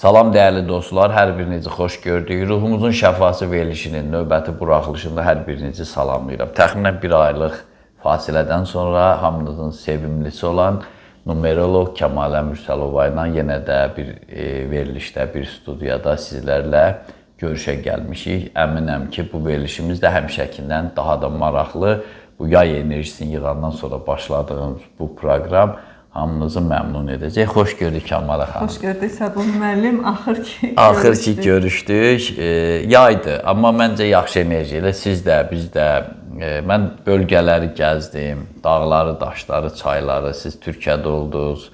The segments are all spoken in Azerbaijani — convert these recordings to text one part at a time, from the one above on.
Salam dəyərli dostlar, hər birinizi xoş gördük. Ruhumuzun şəfası verilişinin növbəti buraxılışında hər birinizi salamlayıram. Təxminən bir aylıq fasilədən sonra hamınızın sevimlisi olan numeroloq Kəmalə Mürsəlova ilə yenə də bir verilişdə, bir studiyada sizlərlə görüşə gəlmişik. Əminəm ki, bu verilişimiz də həmişəkindən daha da maraqlı. Bu yay enerjisini yığandan sonra başladığımız bu proqram hamınızı məmnun edəcək. Xoş gördük Kəmalə xanım. Xoş gördük Səbul müəllim. Axır ki Axır ki görüşdük. Yaydı, amma məncə yaxşı enerji ilə siz də, biz də mən bölgələri gəzdim, dağları, daşları, çayları. Siz Türkiyədə oldunuz,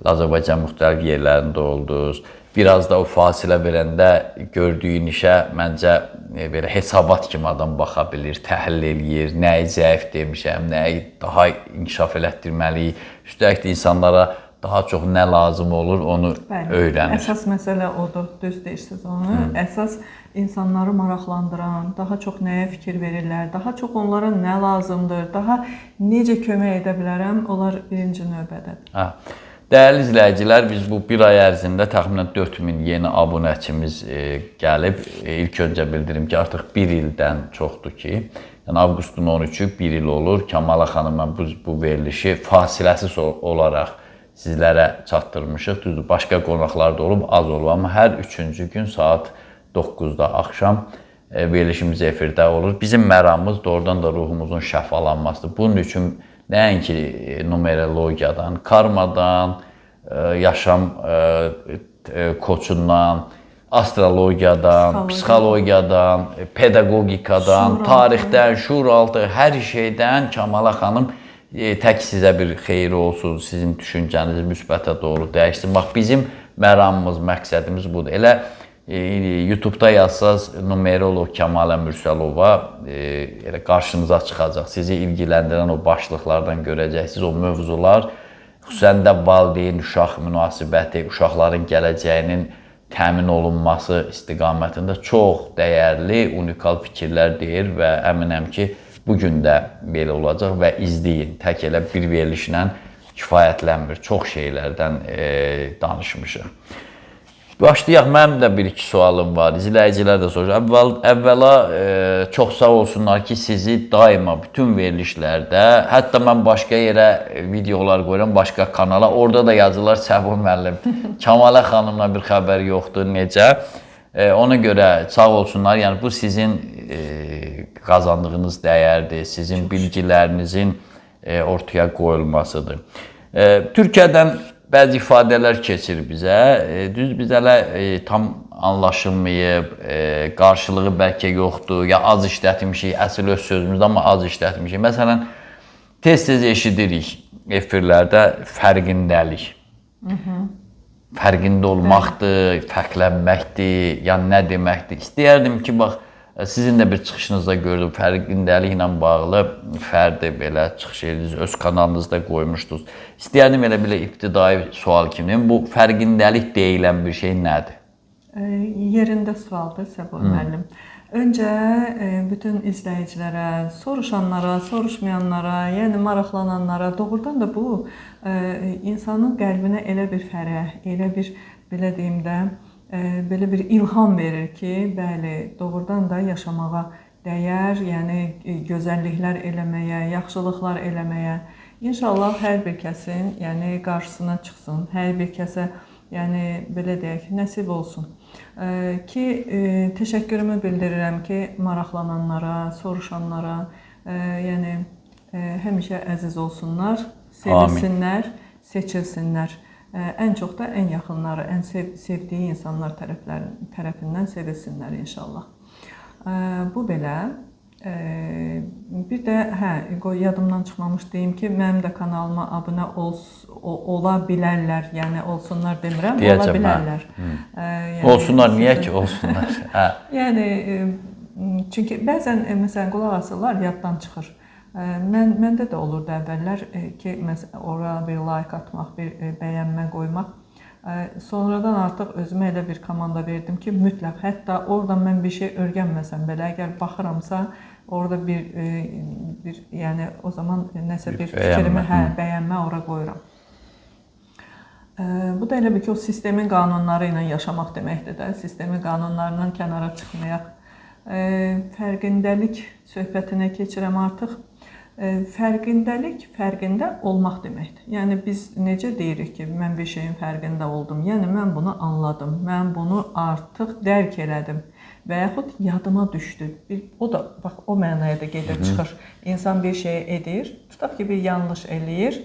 Azərbaycan müxtəlif yerlərində oldunuz. Biraz da o fasilə verəndə gördüyün işə məncə belə hesabat kimi adam baxa bilir, təhlil eləyir, nəyi zəif demişəm, nəyi daha inkişaf elətdirməliyik. Üstəlik də insanlara daha çox nə lazım olur, onu Bəli, öyrənir. Əsas məsələ odur, düz deyirsiniz onu. Əsas insanları maraqlandıran, daha çox nəyə fikir verirlər, daha çox onlara nə lazımdır, daha necə kömək edə bilərəm, onlar birinci növbədədir. Hə. Dəyərli izləyicilər, biz bu bir ay ərzində təxminən 4000 yeni abunəçimiz gəlib. İlk öncə bildirim ki, artıq bir ildən çoxdur ki, yəni avqustun 13-ü bir il olur. Kəmalə xanımla bu verilişi fasiləsiz olaraq sizlərə çatdırmışıq. Düzdür, başqa qonaqlar da olub, az olub, amma hər üçüncü gün saat 9-da axşam verilişimiz efirdə olur. Bizim məramımız doğrudan da ruhumuzun şəfalanmasıdır. Bunun üçün nəinki numerologiyadan, karmadan, yaşam koçundan, astrologiyadan, psixologiyadan, pedaqogikadan, tarixdən, şuuraltı, hər şeydən Kəmalə xanım tək sizə bir xeyri olsun, sizin düşüncənizi müsbətə doğru dəyişsin. Bax, bizim məramımız, məqsədimiz budur. Elə YouTube-da yazsaz numeroloq Kəmalə Mürsəlova elə qarşınıza çıxacaq. Sizi ilgiləndirən o başlıqlardan görəcəksiniz, o mövzular, xüsusən də valideyn-uşaq münasibəti, uşaqların gələcəyinin təmin olunması istiqamətində çox dəyərli, unikal fikirlər deyir və əminəm ki, bu gün də belə olacaq və izləyin. Tək elə bir verilişlə kifayətlənmir. Çox şeylərdən danışmışıq. Başlayaq. Mənim də bir-iki sualım var. İzləyicilər də soruşur. Əvvəla çox sağ olsunlar ki, sizi daima bütün verilişlərdə, hətta mən başqa yerə videolar qoyuram, başqa kanala, orada da yazırlar Səbul müəllim, Kəmalə xanımla bir xəbər yoxdur, necə? Ona görə sağ olsunlar. Yəni bu sizin qazandığınız dəyərdir, sizin bilgilərinizin ortaya qoyulmasıdır. Türkiyədən bəzi ifadələr keçir bizə. Düz biz hələ tam anlaşılmayıb, qarşılığı bəlkə yoxdur, ya az işlətmişik, əsl öz sözümüzdə, amma az işlətmişik. Məsələn, tez-tez eşidirik efirlərdə fərqindəlik. Fərqində olmaqdır, fərqlənməkdir, ya nə deməkdir. İstəyərdim ki, bax, sizin də bir çıxışınızda gördüm, fərqindəliklə bağlı fərdi belə çıxış edirsiniz, öz kanalınızda qoymuşdunuz. İstəyərdim elə belə ibtidai sual kimi, bu fərqindəlik deyilən bir şey nədir? Yerində sualdır Səbul müəllim. Öncə bütün izləyicilərə, soruşanlara, soruşmayanlara, yəni maraqlananlara, doğrudan da bu insanın qəlbinə elə bir fərəh, elə bir, belə deyim də, belə bir ilham verir ki, bəli, doğrudan da yaşamağa dəyər, yəni gözəlliklər eləməyə, yaxşılıqlar eləməyə. İnşallah hər bir kəsin, yəni qarşısına çıxsın, hər bir kəsə, yəni belə deyək, nəsib olsun. Ki təşəkkürümü bildirirəm ki, maraqlananlara, soruşanlara, yəni həmişə əziz olsunlar, sevilsinlər, seçilsinlər. Ən çox da ən yaxınları, ən sevdiyi insanlar tərəfindən sevilsinlər inşallah. Bu belə. Bir də hə, qoy yadımdan çıxmamış deyim ki, mənim də kanalıma abunə ola bilərlər, yəni olsunlar demirəm, Deyəcəm, ola hə. bilərlər. Yəni Olsunlar, niyə ki olsunlar? Hə. Yəni çünki bəzən məsələn qulaq asırlar, yaddan çıxır. Məndə də olurdu əvvəllər ki, məsələn ora bir like atmaq, bir bəyənmə qoymaq. Sonradan artıq özümə elə bir komanda verdim ki, mütləq, hətta oradan mən bir şey öyrənməsəm belə, əgər baxıramsa, orada bir yəni o zaman nəsə bir bəyənmə. fikrimi, hə, bəyənmə ora qoyuram. Bu da elə bil ki, o sistemin qanunları ilə yaşamaq deməkdir də. Sistemin qanunlarından kənara çıxmayaq. Fərqindəlik söhbətinə keçirəm artıq. Fərqindəlik fərqində olmaq deməkdir. Yəni biz necə deyirik ki, mən bir şeyin fərqində oldum. Yəni mən bunu anladım. Mən bunu artıq dərk elədim və yaxud yadıma düşdü. Bir o da bax o mənaya da gedir, çıxır. İnsan bir şey edir, tutaq ki, bir yanlış eləyir,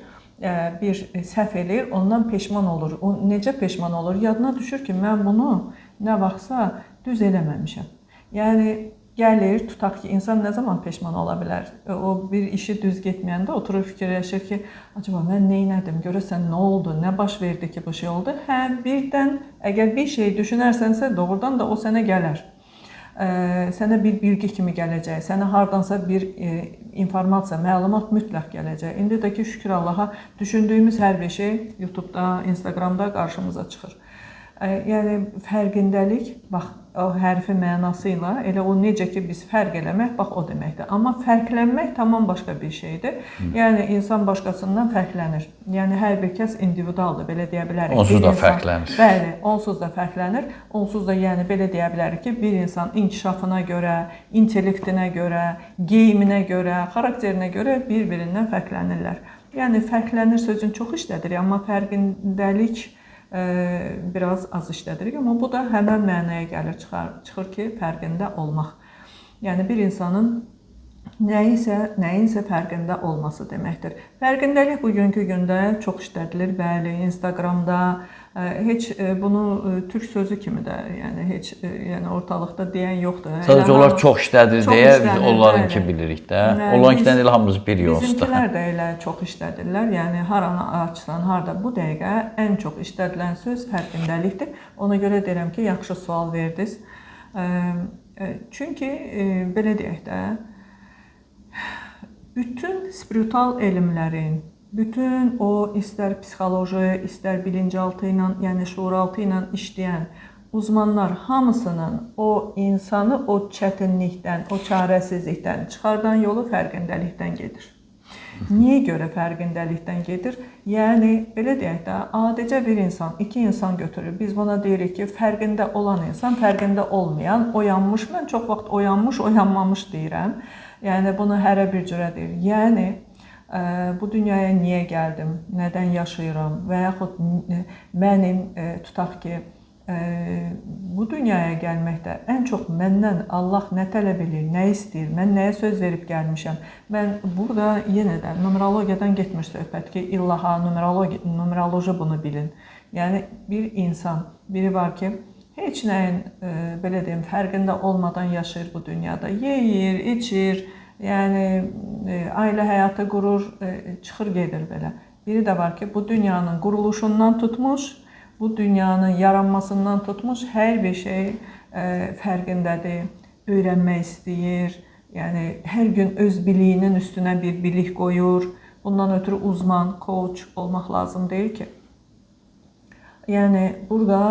bir səhv eləyir, ondan peşman olur. O necə peşman olur? Yadına düşür ki, mən bunu nə vaxtsa düz eləməmişəm. Yəni gəlir, tutaq ki, insan nə zaman peşman ola bilər? O bir işi düz getməyəndə oturur fikirləşir ki, acaba mən nə etdim? Görəsən nə oldu? Nə baş verdi ki, bu şey oldu? Hə, birdən əgər bir şey düşünərsənsə, doğrudan da o sənə gələr. Sənə bir bilgi kimi gələcək, sənə hardansa bir informasiya, məlumat mütləq gələcək. İndi də ki, şükür Allaha, düşündüyümüz hər bir şey YouTube-da, Instagram-da qarşımıza çıxır. Yəni fərqindəlik, bax o hərfi mənası ilə elə o necə ki biz fərq eləmək, bax o deməkdir. Amma fərqlənmək tamam başqa bir şeydir. Yəni insan başqasından fərqlənir. Yəni hər bir kəs individualdır, belə deyə bilərik. Onsuz Bir da insan, fərqlənir. Bəli, onsuz da fərqlənir. Onsuz da yəni belə deyə bilərik ki, bir insan inkişafına görə, intellektinə görə, geyiminə görə, xarakterinə görə bir-birindən fərqlənirlər. Yəni fərqlənir sözünü çox işlədirik, amma fərqindəlik biraz az işlədirik, amma bu da həmən mənaya gəlir, çıxır ki, fərqində olmaq. Yəni bir insanın nəyinsə fərqində olması deməkdir. Fərqindəlik bugünkü gündə çox işlədilir. Bəli, Instagramda heç bunu türk sözü kimi də, yəni heç yəni ortalıqda deyən yoxdur. Sadəcə onlar çox işlədir Çox deyə biz işlənir, onlarınki bəli. bilirik də. Bəli, Onlarınkidən elə hamımız bilirik onsuz da. Bizimkilər də elə çox işlədirlər. Yəni haranı açsan, harda bu dəqiqə ən çox işlədilən söz fərqindəlikdir. Ona görə deyirəm ki, yaxşı sual verdiniz. Çünki belə deyək də, bütün spiritual elmlərin, bütün o istər psixoloji, istər bilincaltı ilə, yəni şuuraltı ilə işləyən uzmanlar hamısının o insanı o çətinlikdən, o çarəsizlikdən çıxardan yolu fərqindəlikdən gedir. Niyə görə fərqindəlikdən gedir? Yəni belə deyək də, adicə bir insan, iki insan götürür. Biz buna deyirik ki, fərqində olan insan, fərqində olmayan, oyanmış. Mən çox vaxt oyanmış, oyanmamış deyirəm. Yəni bunu hərə bir cürə deyir. Yəni bu dünyaya niyə gəldim, nədən yaşayıram və yaxud mənim tutaq ki, bu dünyaya gəlməkdə ən çox məndən Allah nə tələb eləyir, nə istəyir, mən nəyə söz verib gəlmişəm. Mən burada yenə də numerologiyadan getmir söhbət ki, illaha numeroloji bunu bilin. Yəni bir insan, biri var ki, heç nəyin belə deyim, fərqində olmadan yaşayır bu dünyada. Yeyir, içir, yəni ailə həyatı qurur, çıxır gedir belə. Biri də var ki, bu dünyanın quruluşundan tutmuş, bu dünyanın yaranmasından tutmuş hər bir şey fərqindədir, öyrənmək istəyir. Yəni hər gün öz biliyinin üstünə bir bilik qoyur. Bundan ötürü uzman, coach olmaq lazım deyil ki. Yəni burada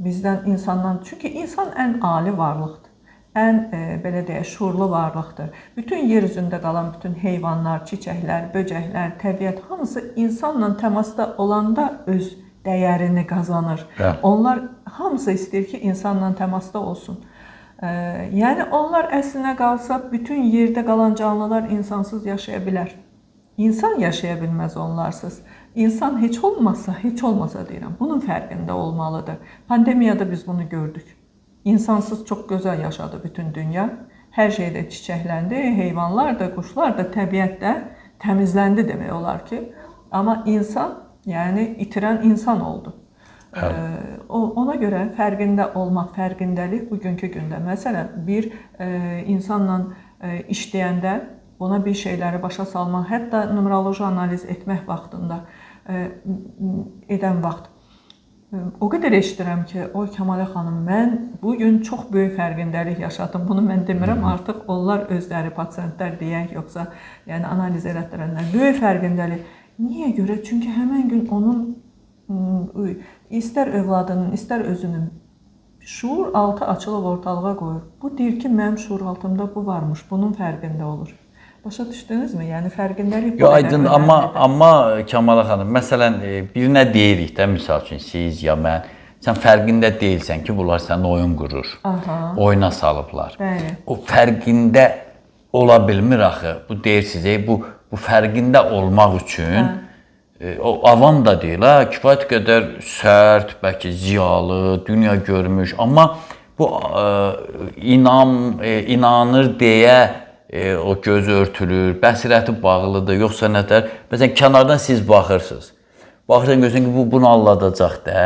bizdən insandan, çünki insan ən ali varlıqdır. Ən belə deyək, şuurlu varlıqdır. Bütün yer üzündə qalan bütün heyvanlar, çiçəklər, böcəklər, təbiət hamısı insanla təmasda olanda öz dəyərini qazanır. Bəli. Onlar hamısı istəyir ki, insanla təmasda olsun. Yəni onlar əslinə qalsa bütün yerdə qalan canlılar insansız yaşaya bilər. İnsan yaşaya bilməz onlarsız. İnsan heç olmasa, heç olmasa deyirəm, bunun fərqində olmalıdır. Pandemiyada biz bunu gördük. İnsansız çox gözəl yaşadı bütün dünya. Hər şey də çiçəkləndi, heyvanlar da, quşlar da, təbiət də təmizləndi demək olar ki. Amma insan, yəni itirən insan oldu. Ona görə fərqində olmaq, fərqindəlik bugünkü gündə. Məsələn, bir insanla işləyəndə buna bir şeyləri başa salmaq, hətta numeroloji analiz etmək vaxtında, edən vaxt o qədər eşidirəm ki, oy Kəmalə xanım, mən bu gün çox böyük fərqindəlik yaşadım. Bunu mən demirəm, artıq onlar özləri pasiyentlər deyək, yoxsa yəni analiz elətdirənlər böyük fərqindəlik. Niyə görə? Çünki həmən gün onun istər övladının, istər özünün şuur altı açılıb ortalığa qoyur. Bu deyir ki, mənim şuur altımda bu varmış, bunun fərqində olur. Başa düşdünüzmü? Yəni fərqindəlik bu Yo, qədər aydın, amma önəmlidir. Amma Kamala xanım, məsələn, birinə deyirik də, misal üçün siz ya mən, sən fərqində deyilsən ki, bunlar sənə oyun qurur. Aha. Oyuna salıblar. Bəli. O fərqində ola bilmir axı. Bu deyirsiniz, bu fərqində olmaq üçün o avam da deyil, ha, kifayət qədər sərt, bəlkə ziyalı, dünya görmüş, amma bu inanır deyə o gözü örtülür, bəsirəti bağlıdır, yoxsa nətər. Məsələn, kənardan siz baxırsınız. Baxırsan, görürsən ki, bu bunu aldadacaq da,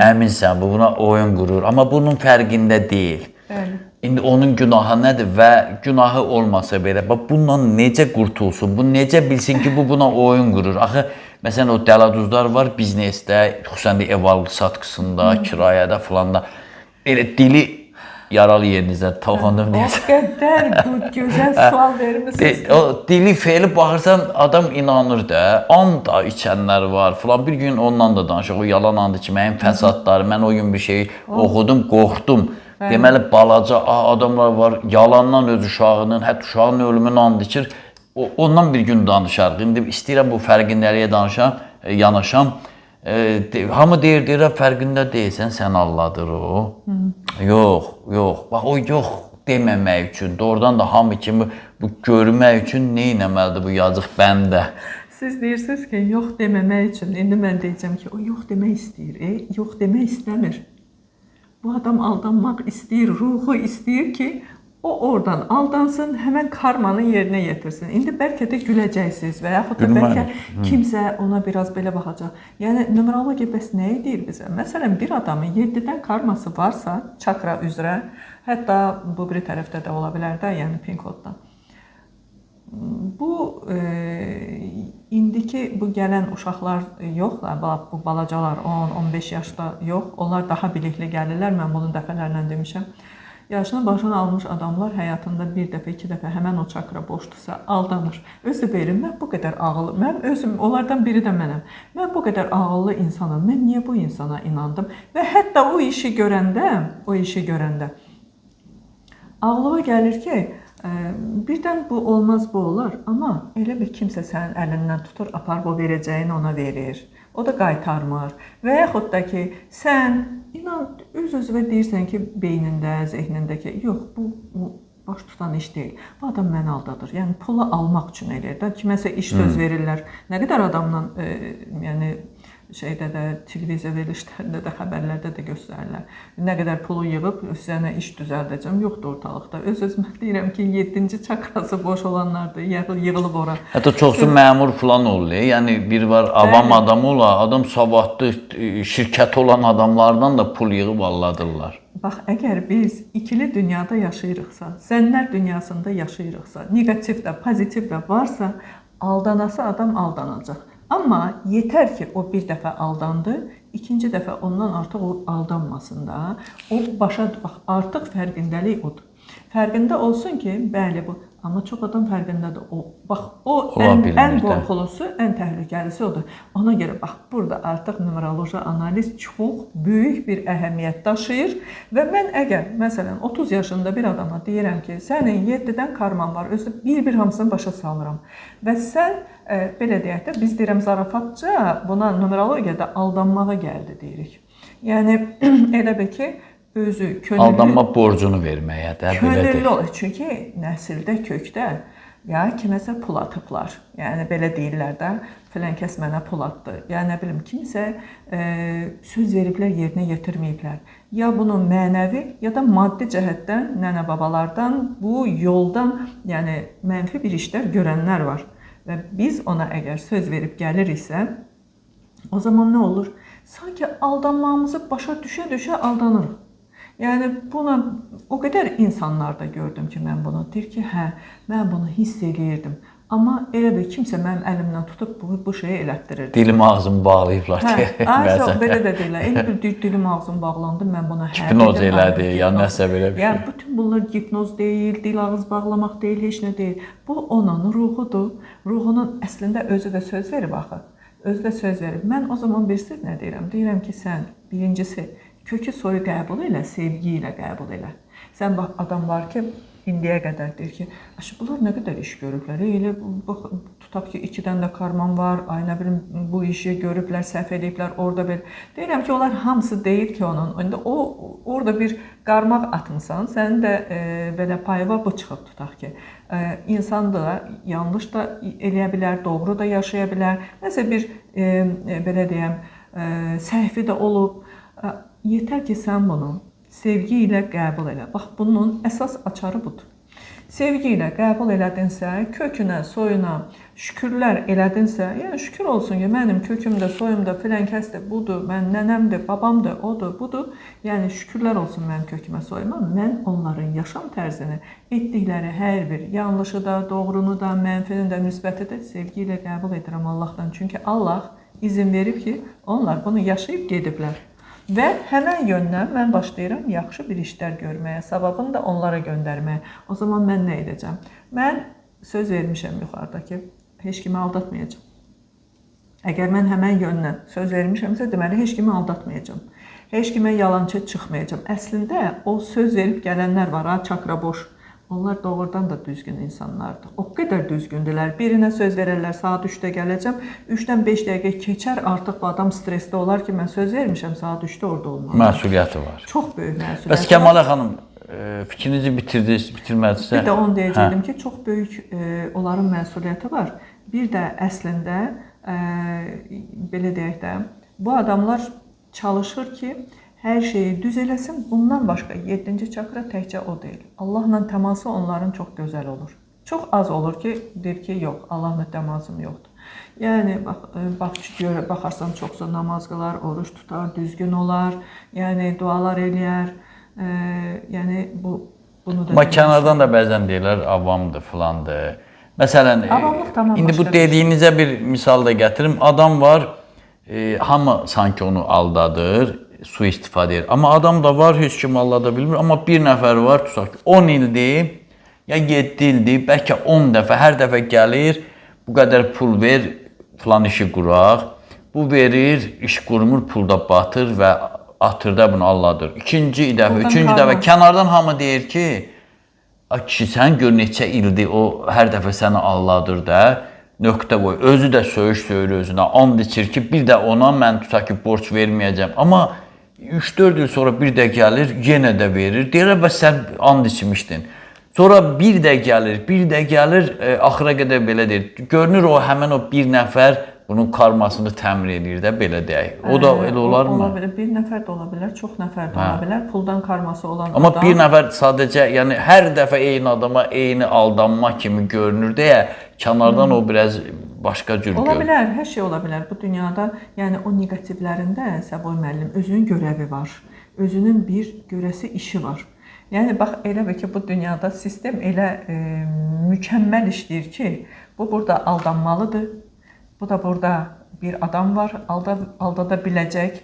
əminsən, bu buna oyun qurur, amma bunun fərqində deyil. Bəli. İndi onun günahı nədir və günahı olmasa belə, bax bundan necə qurtulsun? Bu necə bilsin ki, bu buna oyun qurur? Axı, məsələn, o dələduzlar var biznesdə, xüsusən də ev alqı-satqısında, kirayədə filanda. Elə dili yaralı yerinizə toxundum O deyəsən. qədər bu gözəl sual vermisiniz. O dili fe'li baxırsan adam inanır da, and da içənlər var filan. Bir gün ondan da danışaq. O yalan and içməyin fəsadları. Mən o gün bir şey oxudum, qorxdum. Deməli balaca adamlar var, yalandan öz uşağının, hətta uşağının ölümünü and içir. Ondan bir gün danışarıq. İndi istəyirəm bu fərqindəliyə danışam, yanaşam. Hamı deyir, fərqində deyilsən, sən aldadır o. Yox, yox. Bax o yox deməmək üçün, doğrudan da hamı kimi bu görmək üçün nə etməlidir bu yazıq bəndə? Siz deyirsiniz ki, yox deməmək üçün. İndi mən deyəcəm ki, o yox demək istəyir, yox demək istəmir. Bu adam aldanmaq istəyir, ruhu istəyir ki, o oradan aldansın, həmən karmanı yerinə yetirsin. İndi bəlkə də güləcəksiniz və yaxud da bəlkə kimsə ona biraz belə baxacaq. Yəni numerologiya bəs nə deyir bizə? Məsələn, bir adamın 7-dən karması varsa, çakra üzrə, hətta bu biri tərəfdə də ola bilər də, yəni pin koddan. Bu indiki bu gələn uşaqlar yox, bu balacalar 10-15 yaşda yox, onlar daha bilikli gəlirlər. Mən bunu dəfələrlə demişəm. Yaşını başına almış adamlar həyatında bir dəfə, iki dəfə həmən o çakra boşdursa aldanır. Özü də deyirəm, mən bu qədər ağıllı, mən özüm onlardan biri də mənəm. Mən bu qədər ağıllı insanam. Mən niyə bu insana inandım? Və hətta o işi görəndə, ağlıma gəlir ki, birdən bu olmaz, bu olar, amma elə bir kimsə sənin əlindən tutur, aparıb o verəcəyini ona verir. O da qaytarmır. Və yaxud da ki, sən inan öz-özünə deyirsən ki, beynində, zehnində ki, yox, bu baş tutan iş deyil. Bu adam məni aldadır. Yəni pulu almaq üçün eləyir də. Kiməsə iş söz verirlər. Nə qədər adamla yəni şeydə də, televiziya verilişlərində də, xəbərlərdə də göstərirlər. Nə qədər pulu yığıb sənə iş düzəldəcəm, yoxdur ortalıqda. Öz-özümə deyirəm ki, 7-ci çakrası boş olanlardır, yığılıb ora. Hətta çoxsu məmur filan olur. Yəni bir var avam adamı ola, adam savadlı, şirkəti olan adamlardan da pul yığıb aldadırlar. Bax, əgər biz ikili dünyada yaşayırıqsa, zənnlər dünyasında yaşayırıqsa, neqativ də, pozitiv də varsa, aldanası adam aldanacaq. Amma yetər ki, o bir dəfə aldandı, ikinci dəfə ondan artıq o aldanmasın da. O başa, bax, artıq fərqindəlik odur. Fərqində olsun ki, bəli bu, amma çox adam fərqindədir. O, bax, o ən qorxulusu, ən təhlükəlisi odur. Ona görə bax, burada artıq numeroloji analiz çox böyük bir əhəmiyyət daşıyır və mən əgər məsələn 30 yaşında bir adama deyirəm ki, sənin 7-dən karman var, özü bir-bir hamısını başa salıram və sən belə deyək də, biz deyirəm zarafatca buna numerologiyada aldanmağa gəldi deyirik. Yəni elə bil ki, özü könüllü aldanma borcunu verməyə də belə deyək. Könüllü olur. Çünki nəsildə, kökdə ya kiməsə pul atıblar. Yəni belə deyirlər də, filan kəs mənə pul atdı. Ya nə bilim kimsə söz veriblər, yerinə yetirməyiblər. Ya bunu mənəvi, ya da maddi cəhətdən nənə-babalardan bu yoldan, yəni mənfi bir işlər görənlər var. Və biz ona əgər söz verib gəliriksə, o zaman nə olur? Sanki aldanmağımızı başa düşə-düşə aldanırıq. Yəni buna o qədər insanlarda gördüm ki, mən bunu deyir ki, hə, mən bunu hiss eləyirdim. Amma elə bil kimsə mənim əlimdən tutub bu şeyi elətdirirdi. Dilim ağzımı bağlayıblar. Hə, ay, belə də deyirlər. Elə bil deyir, dilim ağzım bağlandı, mən buna hə hipnoz elədi, ya nəsə belə bir şey. Yəni bütün bunlar hipnoz deyil, dil ağız bağlamaq deyil, heç nə deyil. Bu onun ruhudur. Ruhunun əslində özü də söz verib axı. Özü də söz verib. Mən o zaman bilirsiniz nə deyirəm? Deyirəm ki, sən birincisi kökü soyu qəbul elə, sevgi ilə qəbul elə. Sən bax, adam var ki, İndiyə qədər deyir ki, "Əşi, bunlar nə qədər iş görüblər. Elə bax tutaq ki, 2 dənə də karman var. Ay nə bilim bu işi görüblər, səhv eləyiblər, orada belə." Deyirəm ki, onlar hamısı deyil ki onun. İndi o orada bir qarmaq atmısan, sənin də belə payına bu çıxıb tutaq ki. İnsan da yanlış da eləyə bilər, doğru da yaşaya bilər. Nəsə bir belə deyəm, səhvi də olub. Yetər ki, sən bunu sevgi ilə qəbul elə. Bax, bunun əsas açarı budur. Sevgi ilə qəbul elədinsə, kökünə, soyuna şükürlər elədinsə, yəni şükür olsun ki, mənim köküm də, soyum da, filan kəs də budur, mən nənəmdir, babamdır, odur, budur. Yəni şükürlər olsun mənim kökümə, soyuma. Mən onların yaşam tərzini, etdikləri hər bir yanlışı da, doğrunu da, mənfini də, müsbəti də sevgi ilə qəbul edirəm Allahdan. Çünki Allah izin verib ki, onlar bunu yaşayıb gediblər. Və həmən yöndən mən başlayıram yaxşı bir işlər görməyə, savabını da onlara göndərməyə. O zaman mən nə edəcəm? Mən söz vermişəm yuxarıda ki, heç kimi aldatmayacağam. Əgər mən həmən yöndən söz vermişəmsə, deməli heç kimi aldatmayacağam. Heç kimə yalançı çıxmayacağam. Əslində o söz verib gələnlər var, ha, çakra boş. Onlar doğrudan da düzgün insanlardır. O qədər düzgündürlər. Birinə söz verərlər, saat 3-də gələcəm. 3-dən 5 dəqiqə keçər, artıq bu adam stressdə olar ki, mən söz vermişəm, saat 3-də orada olmalıyam. Məsuliyyəti var. Çox böyük məsuliyyəti Bəs Kəmalə xanım, fikrinizi bitirdiniz, bitirmədinizsə? Bir də onu deyəcəkdim ki, çox böyük onların məsuliyyəti var. Bir də əslində belə deyək də, bu adamlar çalışır ki, hər şeyi düz eləsin. Bundan başqa 7-ci çakra təkcə o deyil. Allahla təması onların çox gözəl olur. Çox az olur ki, deyir ki, yox, Allahla təmasım yoxdur. Yəni bax görə baxarsan çoxsa namaz qılar, oruç tutar, düzgün olar, yəni dualar eləyər. Yəni bunu da Amma kənardan da bəzən deyirlər avamdır, filandır. Məsələn, Avamlıq tamam indi bu dediyinizə bir misal da gətirim. Adam var, hamı sanki onu aldadır, sui-istifadə edir. Amma adam da var, heç kim aldada bilmir. Amma bir nəfər var, tutaq ki, 10 ildir, ya 7 ildir, bəlkə 10 dəfə, hər dəfə gəlir, bu qədər pul ver, filan işi quraq. Bu verir, iş qurmur, pul da batır və atır da bunu aldadır. İkinci dəfə, üçüncü dəfə kənardan hamı deyir ki, a kişi, sən gör neçə ildir o hər dəfə səni aldadır da, nöqtə qoy. Özü də söyüş söyür özünə, and içir ki, bir də ona mən tutaq ki, borc verməyəcəm. Amma 3-4 il sonra bir də gəlir, yenə də verir. Deyirlər, bəs sən and içmişdin. Sonra bir də gəlir, bir də gəlir, axıra qədər belə deyir. Görünür o həmən o bir nəfər bunun karmasını təmir edir də, belə deyək. O da elə olarmı? Ola bilər. Bir nəfər də ola bilər, çox nəfər də ola bilər. Puldan karması olan Amma adam. bir nəfər sadəcə, yəni hər dəfə eyni adama eyni aldanma kimi görünür deyə kənardan o biraz başqa cür Ola bilər, hər şey ola bilər. Bu dünyada, yəni o neqativlərində Səboy müəllim özünün görəvi var. Özünün bir görəsi işi var. Yəni bax elə bil ki, bu dünyada sistem elə mükəmməl işləyir ki, bu burada aldanmalıdır. Bu da burada bir adam var, aldada biləcək.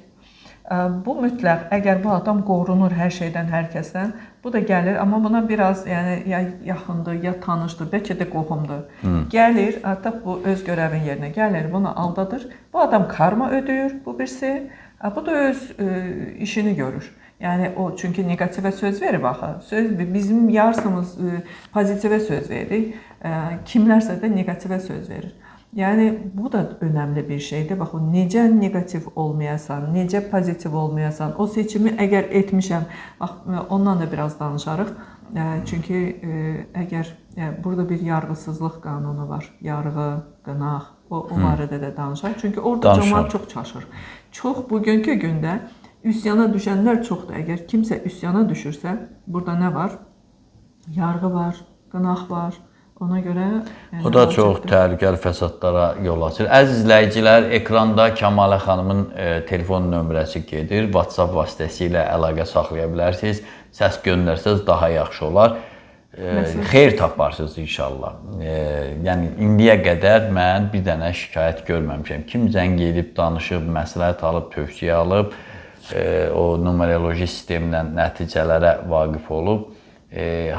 Bu mütləq, əgər bu adam qorunur hər şeydən, hər kəsdən, bu da gəlir, amma buna biraz yəni ya yaxındır, ya tanışdır, bəlkə də qohumdur. Gəlir, artıq bu öz görəvin yerinə gəlir, bunu aldadır. Bu adam karma ödəyir, bu birisi. Bu da öz işini görür. Yəni o çünki neqativə söz verib axı. Söz bizim yarısımız pozitivə söz veririk. Kimlərsə də neqativə söz verir. Yəni bu da önəmli bir şeydir. Bax o necə neqativ olmayasan, necə pozitiv olmayasan, o seçimi əgər etmişəm, bax ondan da biraz danışarıq. Çünki əgər burada bir yarğısızlıq qanunu var. Yarğı, qınaq, o barədə də danışarıq. Çünki orada camaat çox çaşır. Çox bugünkü gündə üsyana düşənlər çoxdur. Əgər kimsə üsyana düşürsə, burada nə var? Yarğı var, qınaq var. Ona görə yəni, o da çox təhlükəli fəsadlara yol açır. Əziz izləyicilər, ekranda Kəmalə xanımın telefon nömrəsi gedir. WhatsApp vasitəsilə əlaqə saxlaya bilərsiniz. Səs göndərsəniz daha yaxşı olar. Xeyir taparsınız inşallah. Yəni indiyə qədər mən bir dənə şikayət görməmişəm. Kim zəng edib, danışıb, məsləhət alıb, tövsiyə alıb, o numeroloji sistemdən nəticələrə vaqif olub,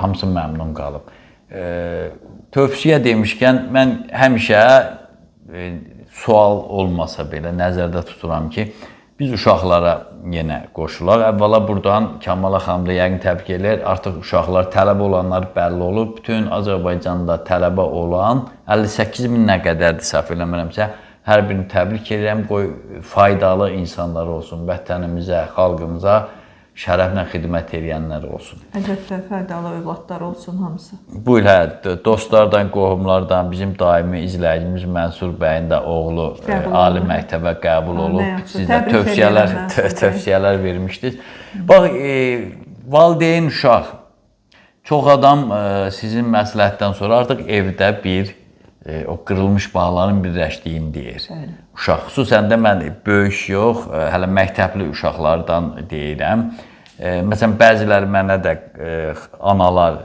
hamısı məmnun qalıb. Tövsiyə demişkən, mən həmişə sual olmasa belə nəzərdə tuturam ki, biz uşaqlara yenə qoşulaq. Əvvəla buradan Kamala xanım da yəqin təbrik eləyər. Artıq uşaqlar, tələbə olanlar bəlli olub. Bütün Azərbaycanda tələbə olan 58 min nə qədərdir səhv eləmirəmsə, hər birini təbrik edirəm. Qoy faydalı insanlar olsun vətənimizə, xalqımıza şərəflə xidmət eləyənlər olsun. Əlbəttə, faydalı övladlar olsun hamısı. Bu il hə, dostlardan, qohumlardan bizim daimi izləyicimiz Mənsur bəyin də oğlu ali məktəbə qəbul olub. Siz də tövsiyələr vermişdiniz. Bax, valideyn uşaq. Çox adam sizin məsləhətdən sonra artıq evdə bir o qırılmış bağların birləşdiyini deyir. Bəli. Uşaq, xüsusən də mən böyük yox, hələ məktəbli uşaqlardan deyirəm. Məsələn, bəziləri mənə də analar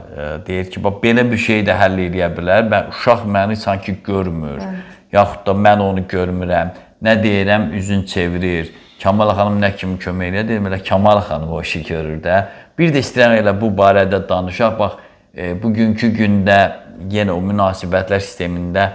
deyir ki, bax belə bir şey də həll eləyə bilər. Mən uşaq məni sanki görmür, yaxud da mən onu görmürəm. Nə deyirəm, üzün çevirir. Kamala xanım nə kimi kömək eləyir? Deyirəm, elə Kamala xanım o işi görür də. Bir də istəyirəm elə bu barədə danışaq. Bax, bugünkü gündə yenə o münasibətlər sistemində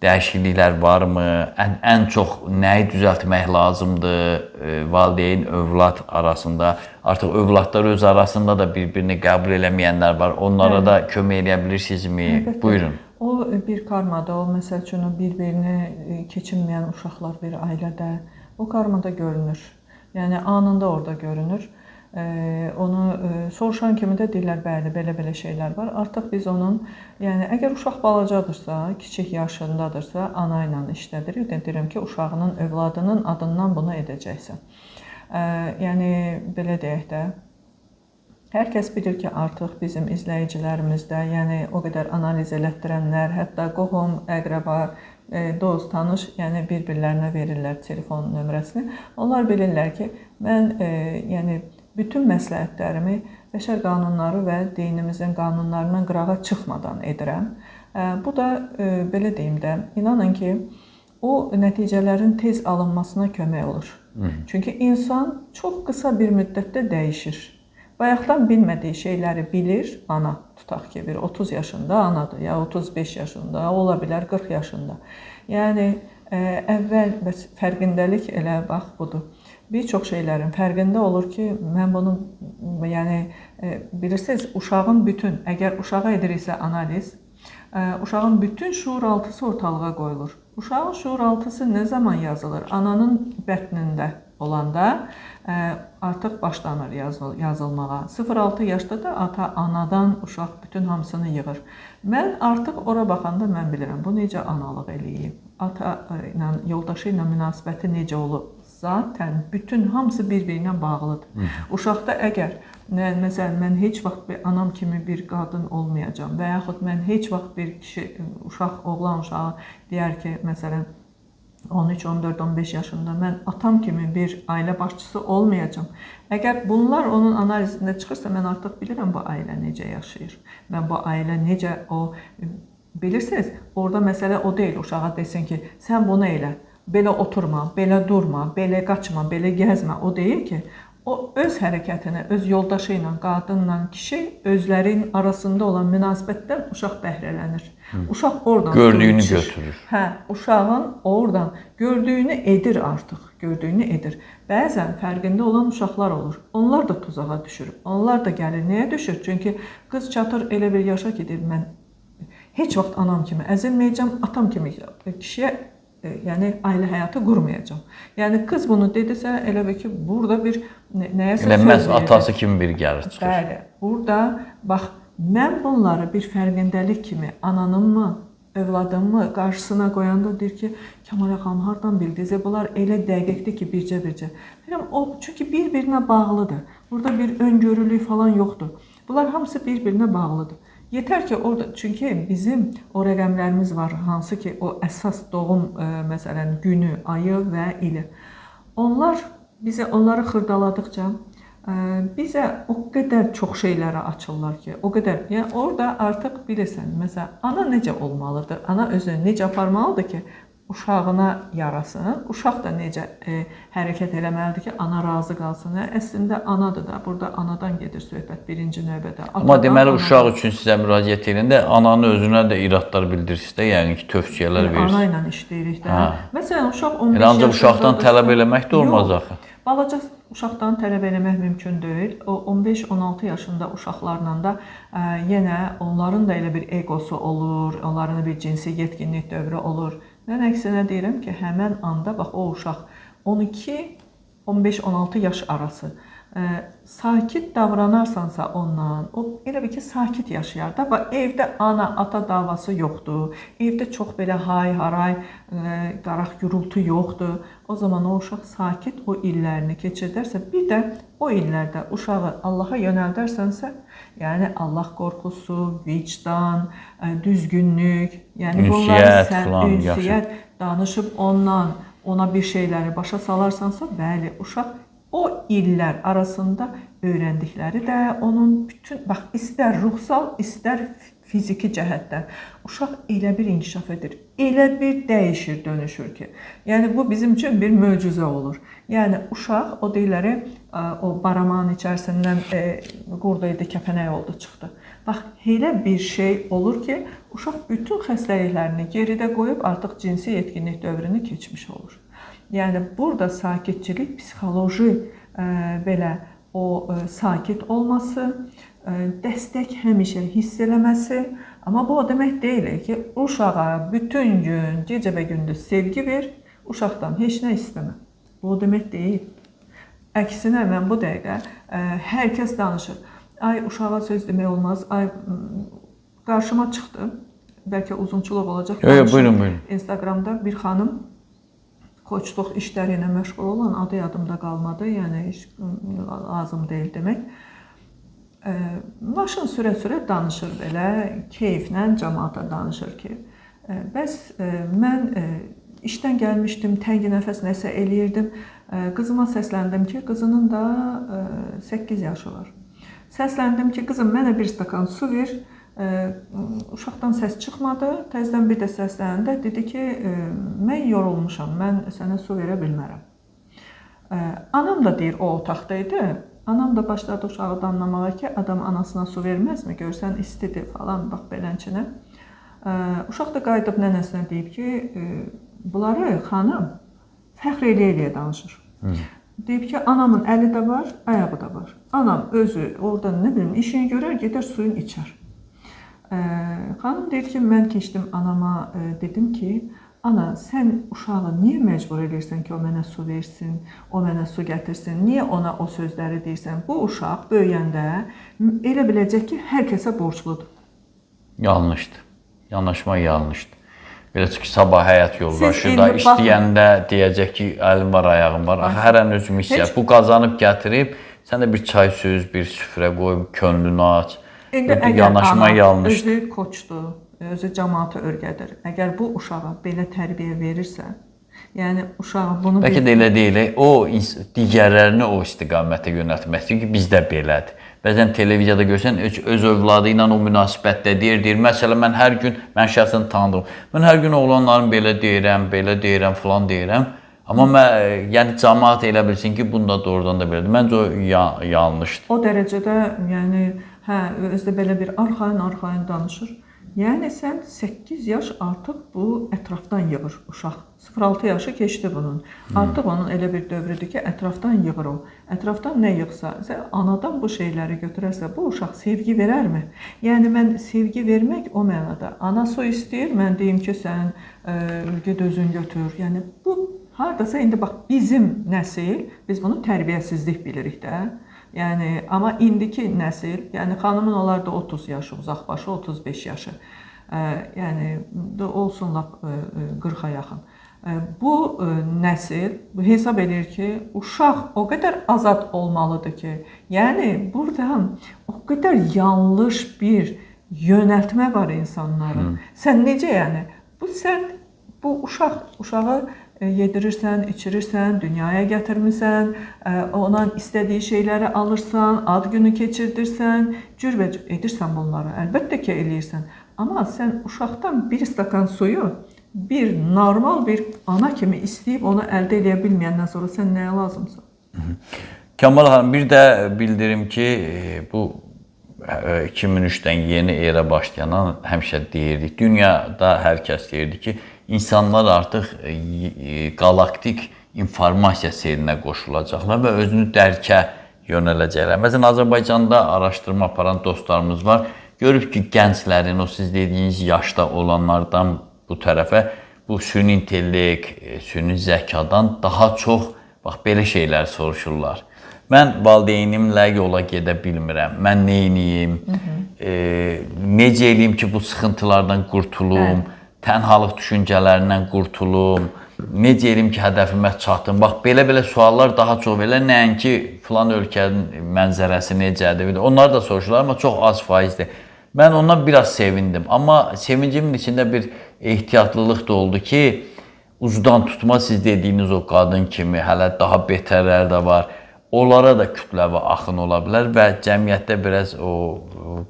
dəyişikliklər varmı? Ən çox nəyi düzəltmək lazımdır valideyn, övlad arasında? Artıq övladlar öz arasında da bir-birini qəbul eləməyənlər var. Onlara da kömək eləyə bilirsinizmi? Əlbəttə. Buyurun. O bir karmada, o məsəl üçün o bir-birini keçinməyən uşaqlar bir ailədə, o karmada görünür. Yəni anında orada görünür. Onu soruşan kimi də deyirlər, bəli, belə-belə şeylər var. Artıq biz onun, yəni əgər uşaq balacadırsa, kiçik yaşındadırsa, ana ilə işlədirik. Deyirəm ki, uşağının, övladının adından bunu edəcəksən. Yəni belə deyək də, hər kəs bilir ki, artıq bizim izləyicilərimizdə, yəni o qədər analiz elətdirənlər, hətta qohum, əqrəba, dost, tanış, yəni bir-birlərinə verirlər telefon nömrəsini. Onlar bilirlər ki, mən yəni bütün məsləhətlərimi bəşər qanunları və dinimizin qanunlarından qırağa çıxmadan edirəm. Bu da belə deyim də, inanın ki, o nəticələrin tez alınmasına kömək olur. Çünki insan çox qısa bir müddətdə dəyişir. Bayaqdan bilmədiyi şeyləri bilir ana, tutaq ki, bir 30 yaşında anadır, ya 35 yaşında, ola bilər 40 yaşında. Yəni əvvəl bəs fərqindəlik elə bax budur. Bir çox şeylərin fərqində olur ki, mən bunu, yəni bilirsiniz, uşağın bütün, əgər uşağa ediriksə analiz, uşağın bütün şuuraltısı ortalığa qoyulur. Uşağın şuuraltısı nə zaman yazılır? Ananın bətnində olanda artıq başlanır yazılmağa. 0-6 yaşda da ata, anadan uşaq bütün hamısını yığır. Mən artıq ora baxanda mən bilirəm, bu necə analıq eləyib, ata ilə, yoldaşı ilə münasibəti necə olub. Zaten bütün hamısı bir-birinə bağlıdır. Uşaqda əgər, məsələn, mən heç vaxt bir anam kimi bir qadın olmayacağam və yaxud mən heç vaxt bir kişi, uşaq, oğlan uşağı deyər ki, məsələn, 13, 14, 15 yaşında mən atam kimi bir ailə başçısı olmayacağam. Əgər bunlar onun analizində çıxırsa, mən artıq bilirəm bu ailə necə yaşayır. Mən bu ailə necə o... Bilirsiniz, orada məsələ o deyil, uşağa desin ki, sən bunu elə, belə oturma, belə durma, belə qaçma, belə gəzmə. O deyil ki, o öz hərəkətini, öz yoldaşı ilə, qadınla kişi özlərinin arasında olan münasibətdən uşaq bəhrələnir. Uşaq oradan gördüyünü götürür. Hə, uşağın oradan gördüyünü edir artıq, gördüyünü edir. Bəzən fərqində olan uşaqlar olur. Onlar da tuzağa düşür. Onlar da gəlir. Nəyə düşür? Çünki qız çatır elə bir yaşa ki, deyir, mən heç vaxt anam kimi əzilməyəcəm, atam kimi kişiyə, yəni ailə həyatı qurmayacağam. Yəni qız bunu dedisə, elə bil ki, burada bir nəyəsə söz verir. Atası kimi bir gəlir çıxır. Bəli, burada bax, mən bunları bir fərqindəlik kimi ananın mı, övladımı qarşısına qoyanda deyir ki, Kamala xanım hardan bildiniz? Bunlar elə dəqiqdir ki, bircə-bircə. Deyirəm, o çünki bir-birinə bağlıdır. Burada bir öngörülük falan yoxdur. Bunlar hamısı bir-birinə bağlıdır. Yetər ki, orada, çünki bizim o rəqəmlərimiz var, hansı ki, o əsas doğum, məsələn, günü, ayı və ili. Onlar bizə onları xırdaladıqca bizə o qədər çox şeylərə açırlar ki, o qədər. Yəni orada artıq bilirsən, məsələn, ana necə olmalıdır, ana özünü necə aparmalıdır ki, uşağına yarasın, uşaq da necə hərəkət eləməlidir ki, ana razı qalsın. Əslində anadır da, burada anadan gedir söhbət birinci növbədə. Atadan, amma deməli anadan. Uşaq üçün sizə müraciət edəndə ananın özünə də iradlar bildirirsiniz də, yəni ki, tövsiyələr verirsiniz. Ana ilə işləyirik də. Hə. Məsələn, uşaq 15 yaşında. Ancaq uşaqdan tələb eləmək də olmaz axı. Balaca uşaqdan tələb eləmək mümkün deyil. O 15-16 yaşında uşaqlarla da yenə onların da elə bir egosu olur, onların da bir cinsi yetkinlik dövrü olur. Mən əksinə deyirəm ki, həmən anda bax o uşaq 12 15-16 yaş arası sakit davranarsansa ondan, o elə bil ki, sakit yaşayar da və evdə ana, ata davası yoxdur. Evdə çox belə hay-haray, qaraq gurultu yoxdur. O zaman o uşaq sakit o illərini keçirdərsə, bir də o illərdə uşağı Allaha yönəldərsənsə, yəni Allah qorxusu, vicdan, düzgünlük, yəni bunları sən ünsiyyət danışıb ondan, ona bir şeyləri başa salarsansa, bəli, uşaq o illər arasında öyrəndikləri də onun bütün, bax, istər ruhsal, istər fiziki cəhətdən uşaq elə bir inkişaf edir, elə bir dəyişir, dönüşür ki, yəni bu bizim üçün bir möcüzə olur. Yəni uşaq o deyirlər, o baramanın içərisindən qurd idi, kəpənək oldu, çıxdı. Bax, elə bir şey olur ki, uşaq bütün xəstəliklərini geridə qoyub artıq cinsi yetkinlik dövrünü keçmiş olur. Yəni burada sakitçilik, psixoloji belə o sakit olması, dəstək həmişə hiss eləməsi, amma bu o demək deyil ki, uşağa bütün gün, gecə və gündüz sevgi ver, uşaqdan heç nə istəmə. Bu o demək deyil. Əksinə mən bu dəqiqə hər kəs danışır. Ay uşağa söz demək olmaz. Ay qarşıma çıxdı. Bəlkə uzunçuluq olacaq. Yox, buyurun, buyurun. Instagramda bir xanım koçluq işləri ilə məşğul olan, adı yadımda qalmadı, yəni heç lazım deyil demək. Maşın sürə-sürə danışır belə, keyflə camaata danışır ki, bəs mən işdən gəlmişdim, təngi nəfəs nəsə eləyirdim. Qızıma səsləndim ki, qızının da 8 yaşı var. Səsləndim ki, qızım mənə bir stakan su ver. Uşaqdan səs çıxmadı. Təzədən bir də səsləndə dedi ki, mən yorulmuşam, mən sənə su verə bilmərəm. Anam da deyir, o otaqda idi. Anam da başladı uşağı danlamağa ki, adam anasına su verməzmi, görsən istidir falan, bax belənçinə. Uşaq da qayıdıb nənəsinə deyib ki, bunları xanım fəxr eləyə-eləyə danışır. Deyib ki, anamın əli də var, ayağı da var. Anam özü orada nə bilim işini görər, gedər suyun içər. Xanım deyir ki, mən keçdim anama, dedim ki, ana sən uşağı niyə məcbur edirsən ki, o mənə su versin, o mənə su gətirsin, niyə ona o sözləri deyirsən? Bu uşaq böyüyəndə elə biləcək ki, hər kəsə borcludur. Yanlışdır. Yanaşma yanlışdır. Belə ki, sabah həyat yoldaşı da istəyəndə deyəcək ki, əlim var, ayağım var. Axı hər an öz missiya. Bu qazanıb gətirib, sən də bir çay süz, bir süfrə qoy, könlünü aç. İndi əgər yanaşma yanlışdır. Özü koçdur, özü camaatı örgədir. Əgər bu uşağa belə tərbiyə verirsə, yəni uşağa bunu bəlkə də elə deyil, o digərlərini o istiqamətə yönəltmək istəyir ki, bizdə belədir. Bəzən televiziyada görsən öz övladı ilə o münasibətdə deyir. Məsələn, mən hər gün, mən şəxsən tanıdım. Mən hər gün oğlanların belə deyirəm, belə deyirəm, filan deyirəm. Amma mən, yəni camaat elə bilsin ki, bunda doğrudan da belədir. Məncə o yanlışdır. O dərəcədə, yəni hə, özü də belə bir arxayın danışır. Yəni sən 8 yaş artıq bu ətrafdan yığır uşaq. 0-6 yaşı keçdi bunun. Artıq onun elə bir dövrüdür ki, ətrafdan yığır o. Ətrafdan nə yığsa, sən anadan bu şeyləri götürərsə, bu uşaq sevgi verərmi? Yəni mən sevgi vermək o mənada. Ana su istəyir, mən deyim ki, sən get özün götür. Yəni bu hardasa indi bax bizim nəsil, biz bunu tərbiyəsizlik bilirik də. Yəni amma indiki nəsil, yəni xanımın olar da 30 yaşı, uzaqbaşı 35 yaşı. Yəni olsun lap 40-a yaxın. Bu nəsil hesab edir ki, uşaq o qədər azad olmalıdır ki, yəni burada o qədər yanlış bir yönəltmə var insanların. Sən necə yəni? Bu sən bu uşağı yedirirsən, içirirsən, dünyaya gətirmisən, ona istədiyi şeyləri alırsan, ad günü keçirdirsən, cürbəcür edirsən bunları. Əlbəttə ki, eləyirsən. Amma sən uşaqdan bir stakan suyu bir normal bir ana kimi istəyib onu əldə eləyə bilməyəndən sonra sən nəyə lazımsan? Kamal xanım, bir də bildirim ki, bu 2003-dən yeni era başlayandan həmişə deyirdik. Dünyada hər kəs deyirdi ki, insanlar artıq qalaktik informasiya selinə qoşulacaqlar və özünü dərkə yönələcəklər. Məsələn, Azərbaycanda araşdırma aparan dostlarımız var. Görüb ki, gənclərin, o siz dediyiniz yaşda olanlardan bu tərəfə bu süni intellekt, süni zəkadan daha çox bax belə şeylər soruşurlar. Mən valideynimlə yola gedə bilmirəm. Mən nə edeyim? Necə eləyim ki, bu sıxıntılardan qurtulum? Tənhalıq düşüncələrindən qurtulum? Necə eləyim ki, hədəfimə çatım? Bax belə-belə suallar daha çox belə, nəinki filan ölkənin mənzərəsi necədir? Onlar da soruşurlar, amma çox az faizdir. Mən ondan biraz sevindim, amma sevincimin içində bir ehtiyatlılıq da oldu ki, ucdan tutma siz dediyiniz o qadın kimi hələ daha betərlər də var. Onlara da kütləvi axın ola bilər və cəmiyyətdə biraz o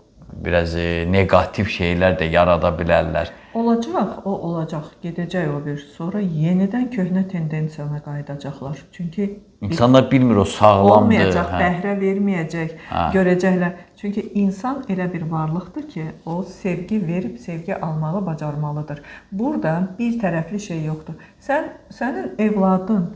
biraz neqativ şeylər də yarada bilərlər. Olacaq, o olacaq, gedəcək o bir. Sonra yenidən köhnə tendensiyana qayıdacaqlar. Çünki insanlar bilmir o sağlamdır. Olmayacaq, bəhrə verməyəcək, görəcəklər. Çünki insan elə bir varlıqdır ki, o sevgi verib sevgi almağı bacarmalıdır. Burada bir tərəfli şey yoxdur. Sənin evladın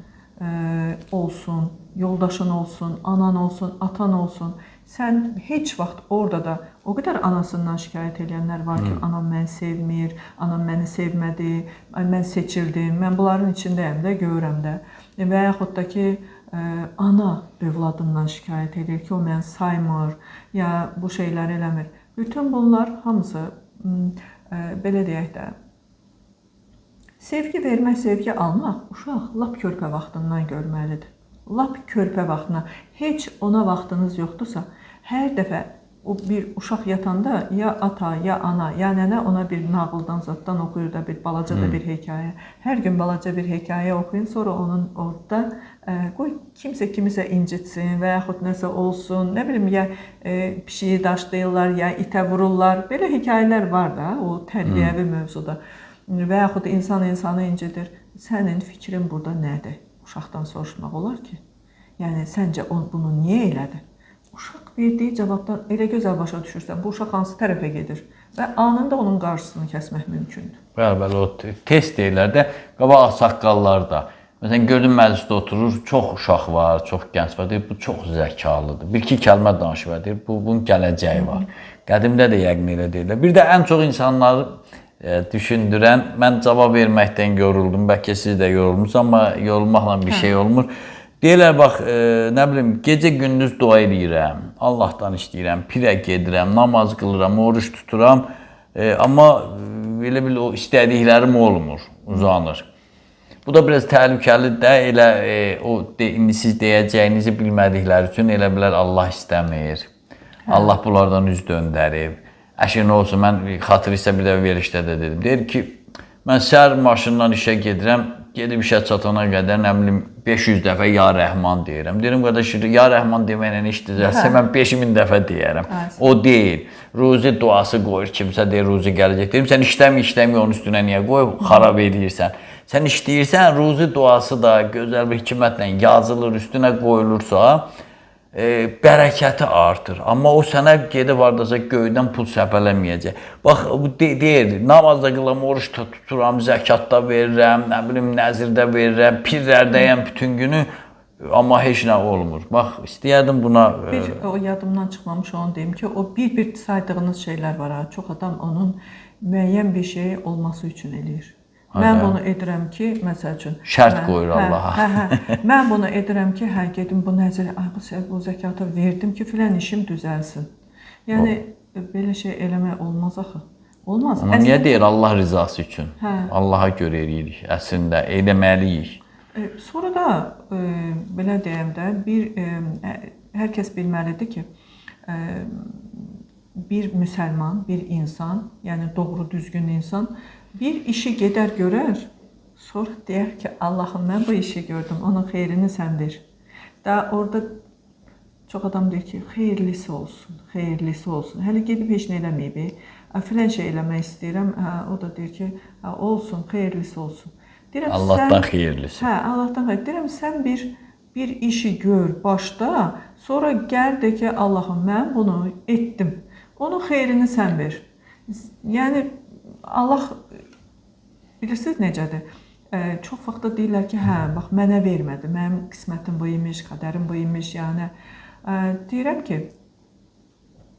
olsun, yoldaşın olsun, anan olsun, atan olsun. Sən heç vaxt orada da o qədər anasından şikayət edənlər var ki, anam məni sevmir, anam məni sevmədi, mən seçildim, mən bunların içindəyəm də, görürəm də. Və yaxud da ki, ana övladından şikayət edir ki, o məni saymır, ya bu şeyləri eləmir. Bütün bunlar hamısı, belə deyək də, sevgi vermək, sevgi almaq uşaq lap körpə vaxtından görməlidir. Lap körpə vaxtına. Heç ona vaxtınız yoxdursa, hər dəfə o bir uşaq yatanda ya ata, ya ana, ya nənə ona bir nağıldan, zaddan oxuyur da bir balaca da bir hekayə. Hər gün balaca bir hekayə oxuyun, sonra onun orada qoy kimsə kimisə incitsin və yaxud nəsə olsun, nə bilim, ya pişiyi daşlayırlar, ya itə vururlar. Belə hekayələr var da o tərbiyəvi mövzuda. Və yaxud insan insanı incidir. Sənin fikrin burada nədir? Uşaqdan soruşmaq olar ki, yəni səncə o bunu niyə elədi? Uşaq verdiyi cavabdan elə gözəl başa düşürsən, bu uşaq hansı tərəfə gedir və anında onun qarşısını kəsmək mümkündür. Bəli, bəli, o test deyirlər də, qabaq ağsaqqallar da. Məsələn, gördüm məclisdə oturur, çox uşaq var, çox gənc var, deyir, bu çox zəkalıdır. Bir-iki kəlmə danışır, deyir, bunun gələcəyi var. Qədimdə də yəqin elə deyirlər. Bir də ən çox insanları düşündürən, mən cavab verməkdən yoruldum, bəlkə siz də yorulmusunuz, amma yorulmaqla bir şey olmur. Deyirlər, bax, nə bilim, gecə-gündüz dua eləyirəm, Allahdan istəyirəm, pirə gedirəm, namaz qılıram, oruç tuturam, amma elə bil o istədiklərim olmur, uzanır. Bu da biraz təhlükəlidir də, elə o indi siz deyəcəyinizi bilmədikləri üçün elə bilər Allah istəmir, Allah bunlardan üz döndərib. Əşi, nə olsun, mən xatırlayırsa bir dəfə verilişdə də dedim. Deyir ki, mən səhər maşından işə gedirəm, gedib işə çatana qədər, nə bilim, 500 dəfə Ya Rəhman deyirəm. Deyirəm, qardaş, Ya Rəhman deməklə iş düzəlsə, mən 5000 dəfə deyərəm. O deyil. Ruzi duası qoyur, kimsə deyir, ruzi gələcək. Deyirəm, sən işləmi, onun üstünə niyə qoyub, xarab eləyirsən. Sən işləyirsən, ruzi duası da gözəl bir hikmətlə yazılır, üstünə qoyulursa, bərəkəti artır. Amma o sənə gedib hardasa göydən pul səpələməyəcək. Bax, bu deyir, namaz da qılam, oruç da tuturam, zəkat da verirəm, nə bilim, nəzir də verirəm, pirlərdəyəm bütün günü, amma heç nə olmur. Bax, istəyərdim buna... Bir, o yadımdan çıxmamış onu deyim ki, o bir-bir saydığınız şeylər var ha. Çox adam onun müəyyən bir şey olması üçün eləyir. Mən bunu edirəm ki, məsəl üçün... Şərt qoyur Allaha. Mən bunu edirəm ki, hə, gedim bu nəzir, bu zəkatı verdim ki, filan işim düzəlsin. Yəni, belə şey eləmək olmaz axı. Olmaz. Amma niyə deyir Allah rızası üçün? Allaha görə eləyirik əslində, eləməliyik. Sonra da, belə deyəm də, hər kəs bilməlidir ki, bir müsəlman, bir insan, yəni doğru düzgün insan, bir işi gedər görər, sonra deyər ki, Allahım, mən bu işi gördüm, onun xeyrini sən ver. Daha orada çox adam deyir ki, xeyirlisi olsun, xeyirlisi olsun. Hələ gedib heç nə eləməyib, filan şey eləmək istəyirəm, o da deyir ki, olsun, xeyirlisi olsun. Deyirəm, Allahdan xeyirlisi. Hə, Allahdan xeyirlisi. Deyirəm, sən bir işi gör başda, sonra gəl de ki, Allahım, mən bunu etdim. Onun xeyrini sən ver. Yəni, Allah, bilirsiniz necədir? Çox vaxt da deyirlər ki, hə, bax mənə vermədi. Mənim qismətim bu imiş, qədərim bu imiş. Yəni deyirəm ki,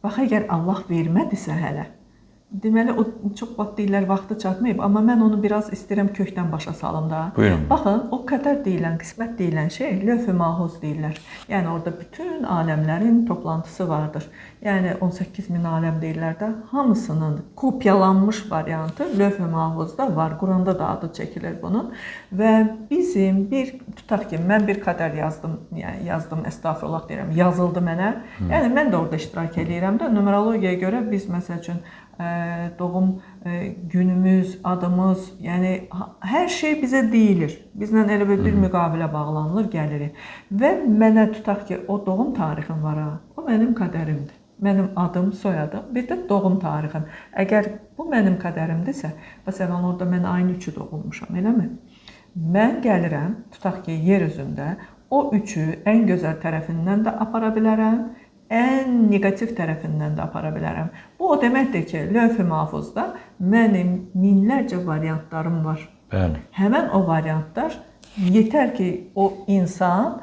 bax əgər Allah vermədisə hələ, deməli o çox vaxt deyirlər vaxtı çatmayıb, amma mən onu biraz istəyirəm kökdən başa salım da. Buyurun. Baxın, o qədər deyilən, qismət deyilən şey lövh-ü mahfuz deyirlər. Yəni orada bütün aləmlərin toplantısı vardır. Yəni 18 min aləm deyirlər də, hamısının kopyalanmış variantı lövh-ü mahfuzda var. Quranda da adı çəkilir bunun. Və bizim bir tutaq ki, mən bir qədər yazdım, yəni yazdım, əstəğfurullah deyirəm, yazıldı mənə. Yəni mən də orada iştirak eləyirəm də. Numerologiyaya görə biz məsəl üçün doğum günümüz, adımız, yəni hər şey bizə deyilir. Bizlə elə bir müqavilə bağlanılır, gəlirik. Və mənə tutaq ki, o doğum tarixim var ha, o mənim qədərimdir. Mənim adım, soyadım, bir də doğum tarixim. Əgər bu mənim qədərimdirsə, məsələn, orada mən ayın 3-ü doğulmuşam, eləmi? Mən gəlirəm, tutaq ki, yer üzündə o 3-ü ən gözəl tərəfindən də apara bilərəm, ən neqativ tərəfindən də apara bilərəm. Bu o deməkdir ki, lövh-ü mahfuzda mənim minlərcə variantlarım var. Bəli. Həmən o variantlar yetər ki, o insan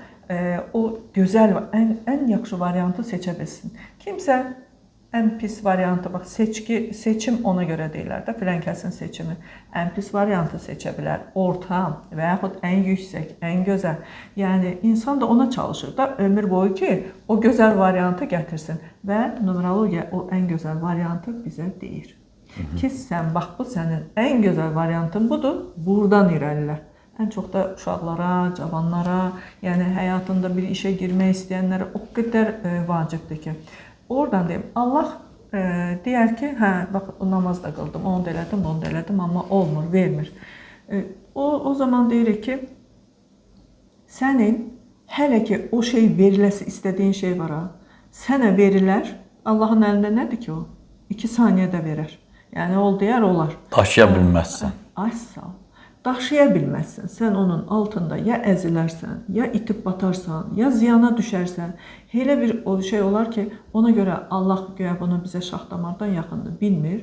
o gözəl, ən yaxşı variantı seçə bilsin. Kimsə ən pis variantı, bax seçim ona görə deyirlər də, filan kəsin seçimi. Ən pis variantı seçə bilər, orta və yaxud ən yüksək, ən gözəl. Yəni insan da ona çalışır da ömür boyu ki, o gözəl variantı gətirsin və numerologiya o ən gözəl variantı bizə deyir. Ki sən bax bu sənin ən gözəl variantın budur, burdan irəlilə. Ən çox da uşaqlara, cavanlara, yəni həyatında bir işə girmək istəyənlərə o qədər vacibdir ki. Oradan deyim, Allah deyər ki, hə, bax namaz da qıldım, onu da elədim, bunu da elədim, amma olmur, vermir. O zaman deyirik ki, sənin hələ ki o şey veriləsi istədiyin şey var ha, sənə verilər, Allahın əlində nədir ki o? 2 saniyədə verər. Yəni ol deyər, olar. Daşıya bilməzsən. Ay sağ ol. Daşıya bilməzsən. Sən onun altında ya əzilərsən, ya itib batarsan, ya ziyana düşərsən. Elə bir o şey olar ki, ona görə Allah güya bunu bizə şah damardan yaxındır, bilmir.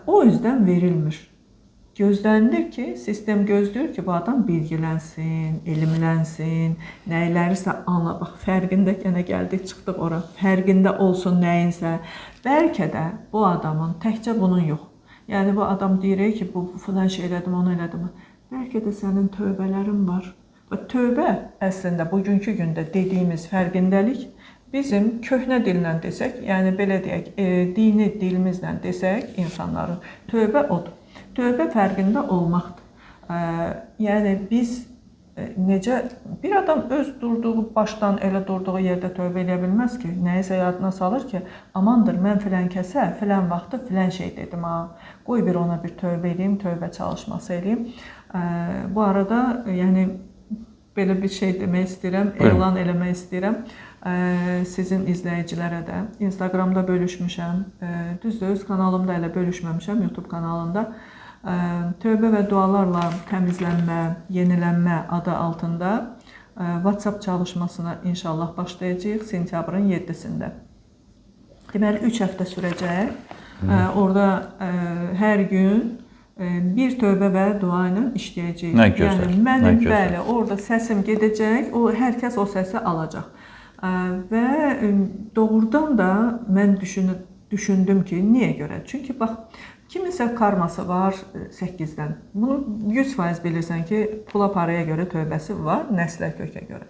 O yüzden verilmir. Gözlənilir ki, sistem gözləyir ki, bu adam bilgilənsin, elmlənsin, nəylərisə anla. Bax, fərqində yenə gəldik, çıxdıq ora. Fərqində olsun nəyinsə. Bəlkə də bu adamın təkcə bunun yox. Yəni bu adam deyir ki, bu filan şey elədim, onu elədim. Bəlkə də sənin tövbələrin var. Və tövbə əslində bugünkü gündə dediyimiz fərqindəlik bizim köhnə dillə desək, yəni belə deyək, dini dilimizlə desək insanların tövbə odur. Tövbə fərqində olmaqdır. Yəni biz necə bir adam öz durduğu başdan elə durduğu yerdə tövbə eləyə bilməz ki, nəyisə yadına salır ki, amandır mən filan kəsə filan vaxtı filan şey dedim ha. Qoy bir ona bir tövbə eləyim, tövbə çalışması eləyim. Bu arada yəni belə bir şey demək istəyirəm, elan eləmək istəyirəm. Sizin izləyicilərə də Instagramda bölüşmüşəm. Düzdür, öz kanalımda elə bölüşməmişəm, YouTube kanalında. Tövbə və dualarla təmizlənmə, yenilənmə adı altında WhatsApp çalışmasına inşallah başlayacağıq sentyabrın 7-sində. Deməli 3 həftə sürəcək. Orada hər gün bir tövbə və dua ilə işləyəcəyik. Nə gözəl. Yəni mənim bəli, orada səsim gedəcək, o hər kəs o səsi alacaq. Və doğrudan da mən düşündüm ki, niyə görə? Çünki bax kiminsə karması var 8-dən. Bunu 100% bilirsən ki, pula paraya görə tövbəsi var, nəslə kökə görə.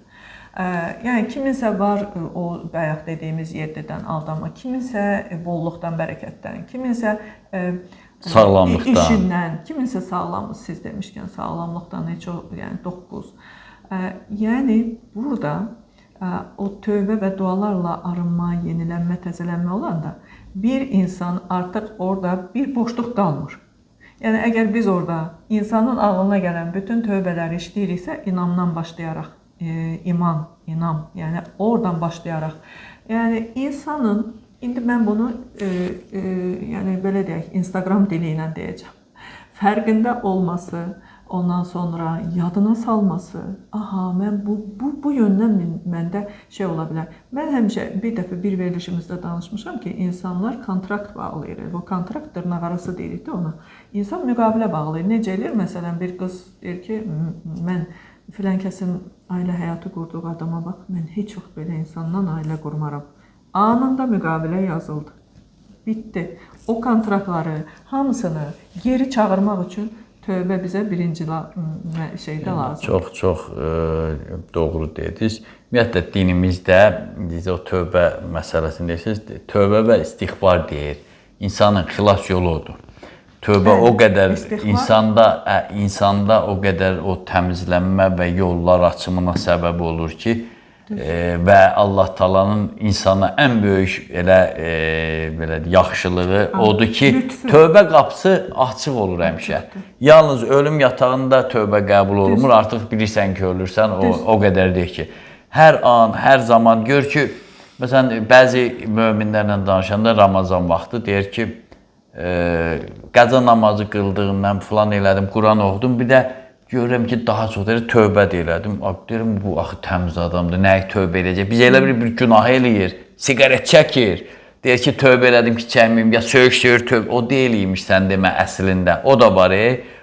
Yəni kiminsə var o bayaq dediyimiz 7-dən aldanma, kiminsə bolluqdan, bərəkətdən, kiminsə sağlamlıqdan, işindən, kiminsə sağlamlıq, siz demişkən sağlamlıqdan heç o, yəni 9. Yəni burada o tövbə və dualarla arınma, yenilənmə, təzələnmə olanda bir insan artıq orada bir boşluq qalmır. Yəni əgər biz orada insanın ağlına gələn bütün tövbələri işləyiriksə, inamdan başlayaraq, iman, inam, yəni oradan başlayaraq, yəni insanın, indi mən bunu yəni belə deyək, Instagram dili ilə deyəcəm. Fərqində olması, Ondan sonra yadına salması. Aha, mən bu yöndən məndə şey ola bilər. Mən həmişə bir dəfə bir verilişimizdə danışmışam ki, insanlar kontrakt bağlayır. Bu kontrakt dırnaqarası deyirik də ona. İnsan müqavilə bağlayır. Necə eləyir? Məsələn, bir qız deyir ki, mən filan kəsin ailə həyatı qurduğu adama bax, mən heç vaxt belə insandan ailə qurmaram. Anında müqavilə yazıldı. Bitdi. O kontraktları hamısını geri çağırmaq üçün tövbə bizə birinci şeydə lazımdır. Çox-çox doğru dediniz. Ümumiyyətlə dinimizdə biz o tövbə məsələsini deyirsiniz, tövbə və istiğfar deyir. İnsanın xilas yolu odur. Tövbə Bəli, o qədər istiğfar. insanda o qədər o təmizlənmə və yollar açımına səbəb olur ki, və Allah Taala'nın insana ən böyük elə belə yaxşılığı odur ki, lütfü. tövbə qapısı açıq olur həmişə. Yalnız ölüm yatağında tövbə qəbul olunmur. Artıq bilirsən ki, ölürsən, o qədər deyir ki, hər an, hər zaman gör ki, məsələn, bəzi möminlərlə danışanda Ramazan vaxtı deyir ki, qəza namazı qıldığımdan filan elədim, Quran oxudum, bir də görürəm ki, daha çox deyir, tövbə də elədim. Deyirəm, bu axı təmiz adamdır, nəyi tövbə eləyəcək? Biz elə bir günah eləyir, siqaret çəkir. Deyir ki, tövbə elədim ki, çəkməyim, ya söyük söyür tövbə. O deyil imiş sən demə əslində. O da var,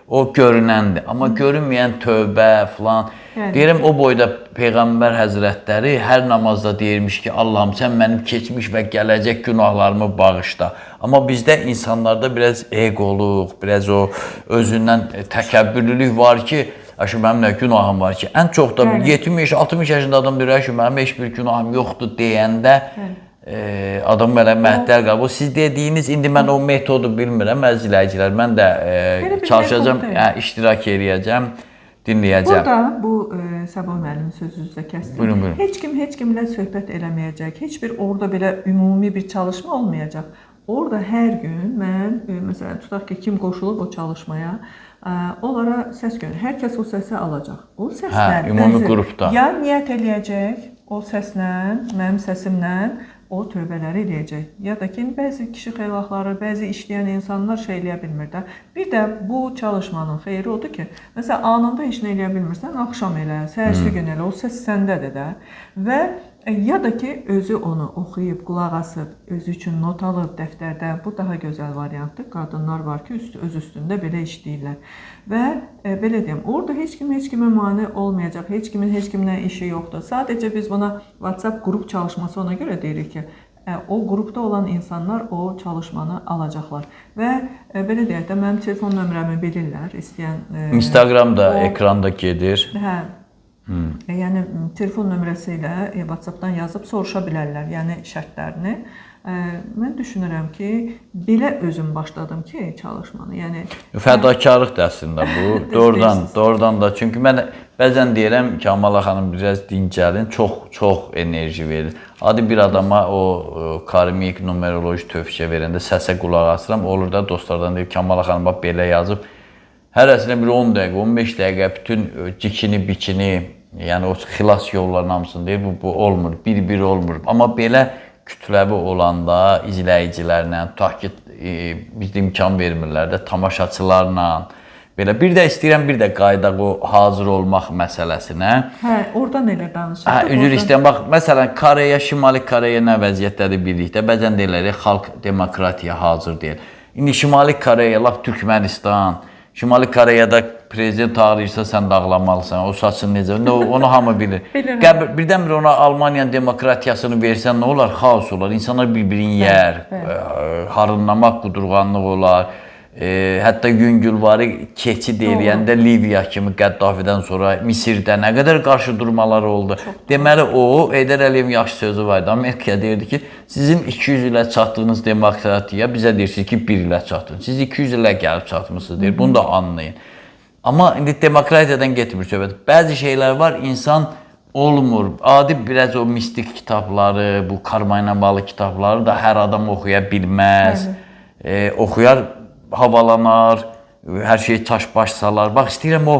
o görünəndir. Amma görünməyən tövbə filan. Yəni. Deyirəm, o boyda Peyğəmbər Həzrətləri hər namazda deyirmiş ki, Allahım sən mənim keçmiş və gələcək günahlarımı bağışla. Amma bizdə insanlarda biraz eqoluq, biraz o özündən təkəbbürlülük var ki, əşi mənim nə günahım var ki, ən çox da Bəli. 70-60 yaşında adam deyir, əşi mənim heç bir günahım yoxdur deyəndə adam belə məhdər qalır. Siz dediyiniz, indi mən o metodu bilmirəm, əziz izləyicilər, mən də çalışacağam, iştirak eləyəcəm, dinləyəcəm. Burada bu Səba müəllim sözünüzü də kəsdim. Buyurun, buyurun. Heç kim heç kimlə söhbət eləməyəcək. Heç bir orada belə ümumi bir çalışma olmayacaq. Orada hər gün mən məsələn tutaq ki, kim qoşulub o çalışmaya, onlara səs göndərir. Hər kəs o səsi alacaq. O səslə ümumi qrupda. Ya niyyət eləyəcək o səslə, mənim səsimlə o tövbələri eləyəcək. Ya da ki, bəzi kişi xeylaqları, bəzi işləyən insanlar şey eləyə bilmir də. Bir də bu çalışmanın xeyri odur ki, məsələn, anında heç nə eləyə bilmirsən, axşam elə, səhərsi gün elə, o səs səndədir də. Və ya da ki, özü onu oxuyub, qulaq asıb, özü üçün not alıb dəftərdə. Bu daha gözəl variantdır. Qadınlar var ki, öz üstündə belə işləyirlər. Və belə deyim, orada heç kim heç kimə mane olmayacaq, heç kimin heç kimlə işi yoxdur. Sadəcə biz buna WhatsApp qrup çalışması ona görə deyirik ki, o qrupda olan insanlar o çalışmanı alacaqlar. Və belə deyək də, mənim telefon nömrəmi bilirlər, istəyən Instagramda ekranda gedir. Hə. Yəni telefon nömrəsi ilə WhatsApp-dan yazıb soruşa bilərlər, yəni şərtlərini. Mən düşünürəm ki, belə özüm başladım ki, çalışmanı. Yəni fədakarlıqdır əslində bu. Doğrudan da. Çünki mən bəzən deyirəm ki, Kamala xanım biraz dincəlin, çox enerji verir. Adi bir adama o karmik numeroloji tövsiyə verəndə səsə qulaq asıram. Olur da dostlardan deyir, Kamala xanım bax belə yazıb. Hərəsinə bir 10 dəqiqə, 15 dəqiqə bütün cikini, bikini, yəni o xilas yollarının hamısını deyir, bu olmur, bir-bir olmur. Amma belə kütləvi olanda izləyicilərlə, tutaq ki, bizdə imkan vermirlər də, tamaşaçılarla, belə. Bir də istəyirəm, bir də qayıdaq o hazır olmaq məsələsinə. Hə, oradan elə danışırdıq. Hə, üzr istəyirəm. Bax, məsələn, Koreya, Şimali Koreya nə vəziyyətdədir birlikdə? Bəzən deyirlər, xalq demokratiya hazır deyil. İndi Şimali Koreya, lap Türkmənistan, Şimali Koreyada prezident ağlayırsa sən də ağlamalısan. O saçın necə? Onu hamı bilir. Birdən-birə ona Almaniyanın demokratiyasını versən nə olar? Xaos olar. İnsanlar bir-birini yeyər. Harınlamaq, qudurğanlıq olar. Hətta yüngülvari keçid eləyəndə Liviya kimi Qəddafidən sonra Misirdə nə qədər qarşı durmalar oldu. Deməli o, Heydər Əliyevin yaxşı sözü var idi. Amerikaya deyirdi ki, sizin 200 ilə çatdığınız demokratiya bizə deyirsiniz ki, 1 ilə çatın. Siz 200 ilə gəlib çatmısınız deyir. Bunu da anlayın. Amma indi demokratiyadan getmir söhbət. Bəzi şeylər var, insan olmur. Adi biraz o mistik kitabları, bu karma ilə bağlı kitabları da hər adam oxuya bilməz. Oxuyar, havalanar, hər şeyi çaş-baş salar. Bax, istəyirəm o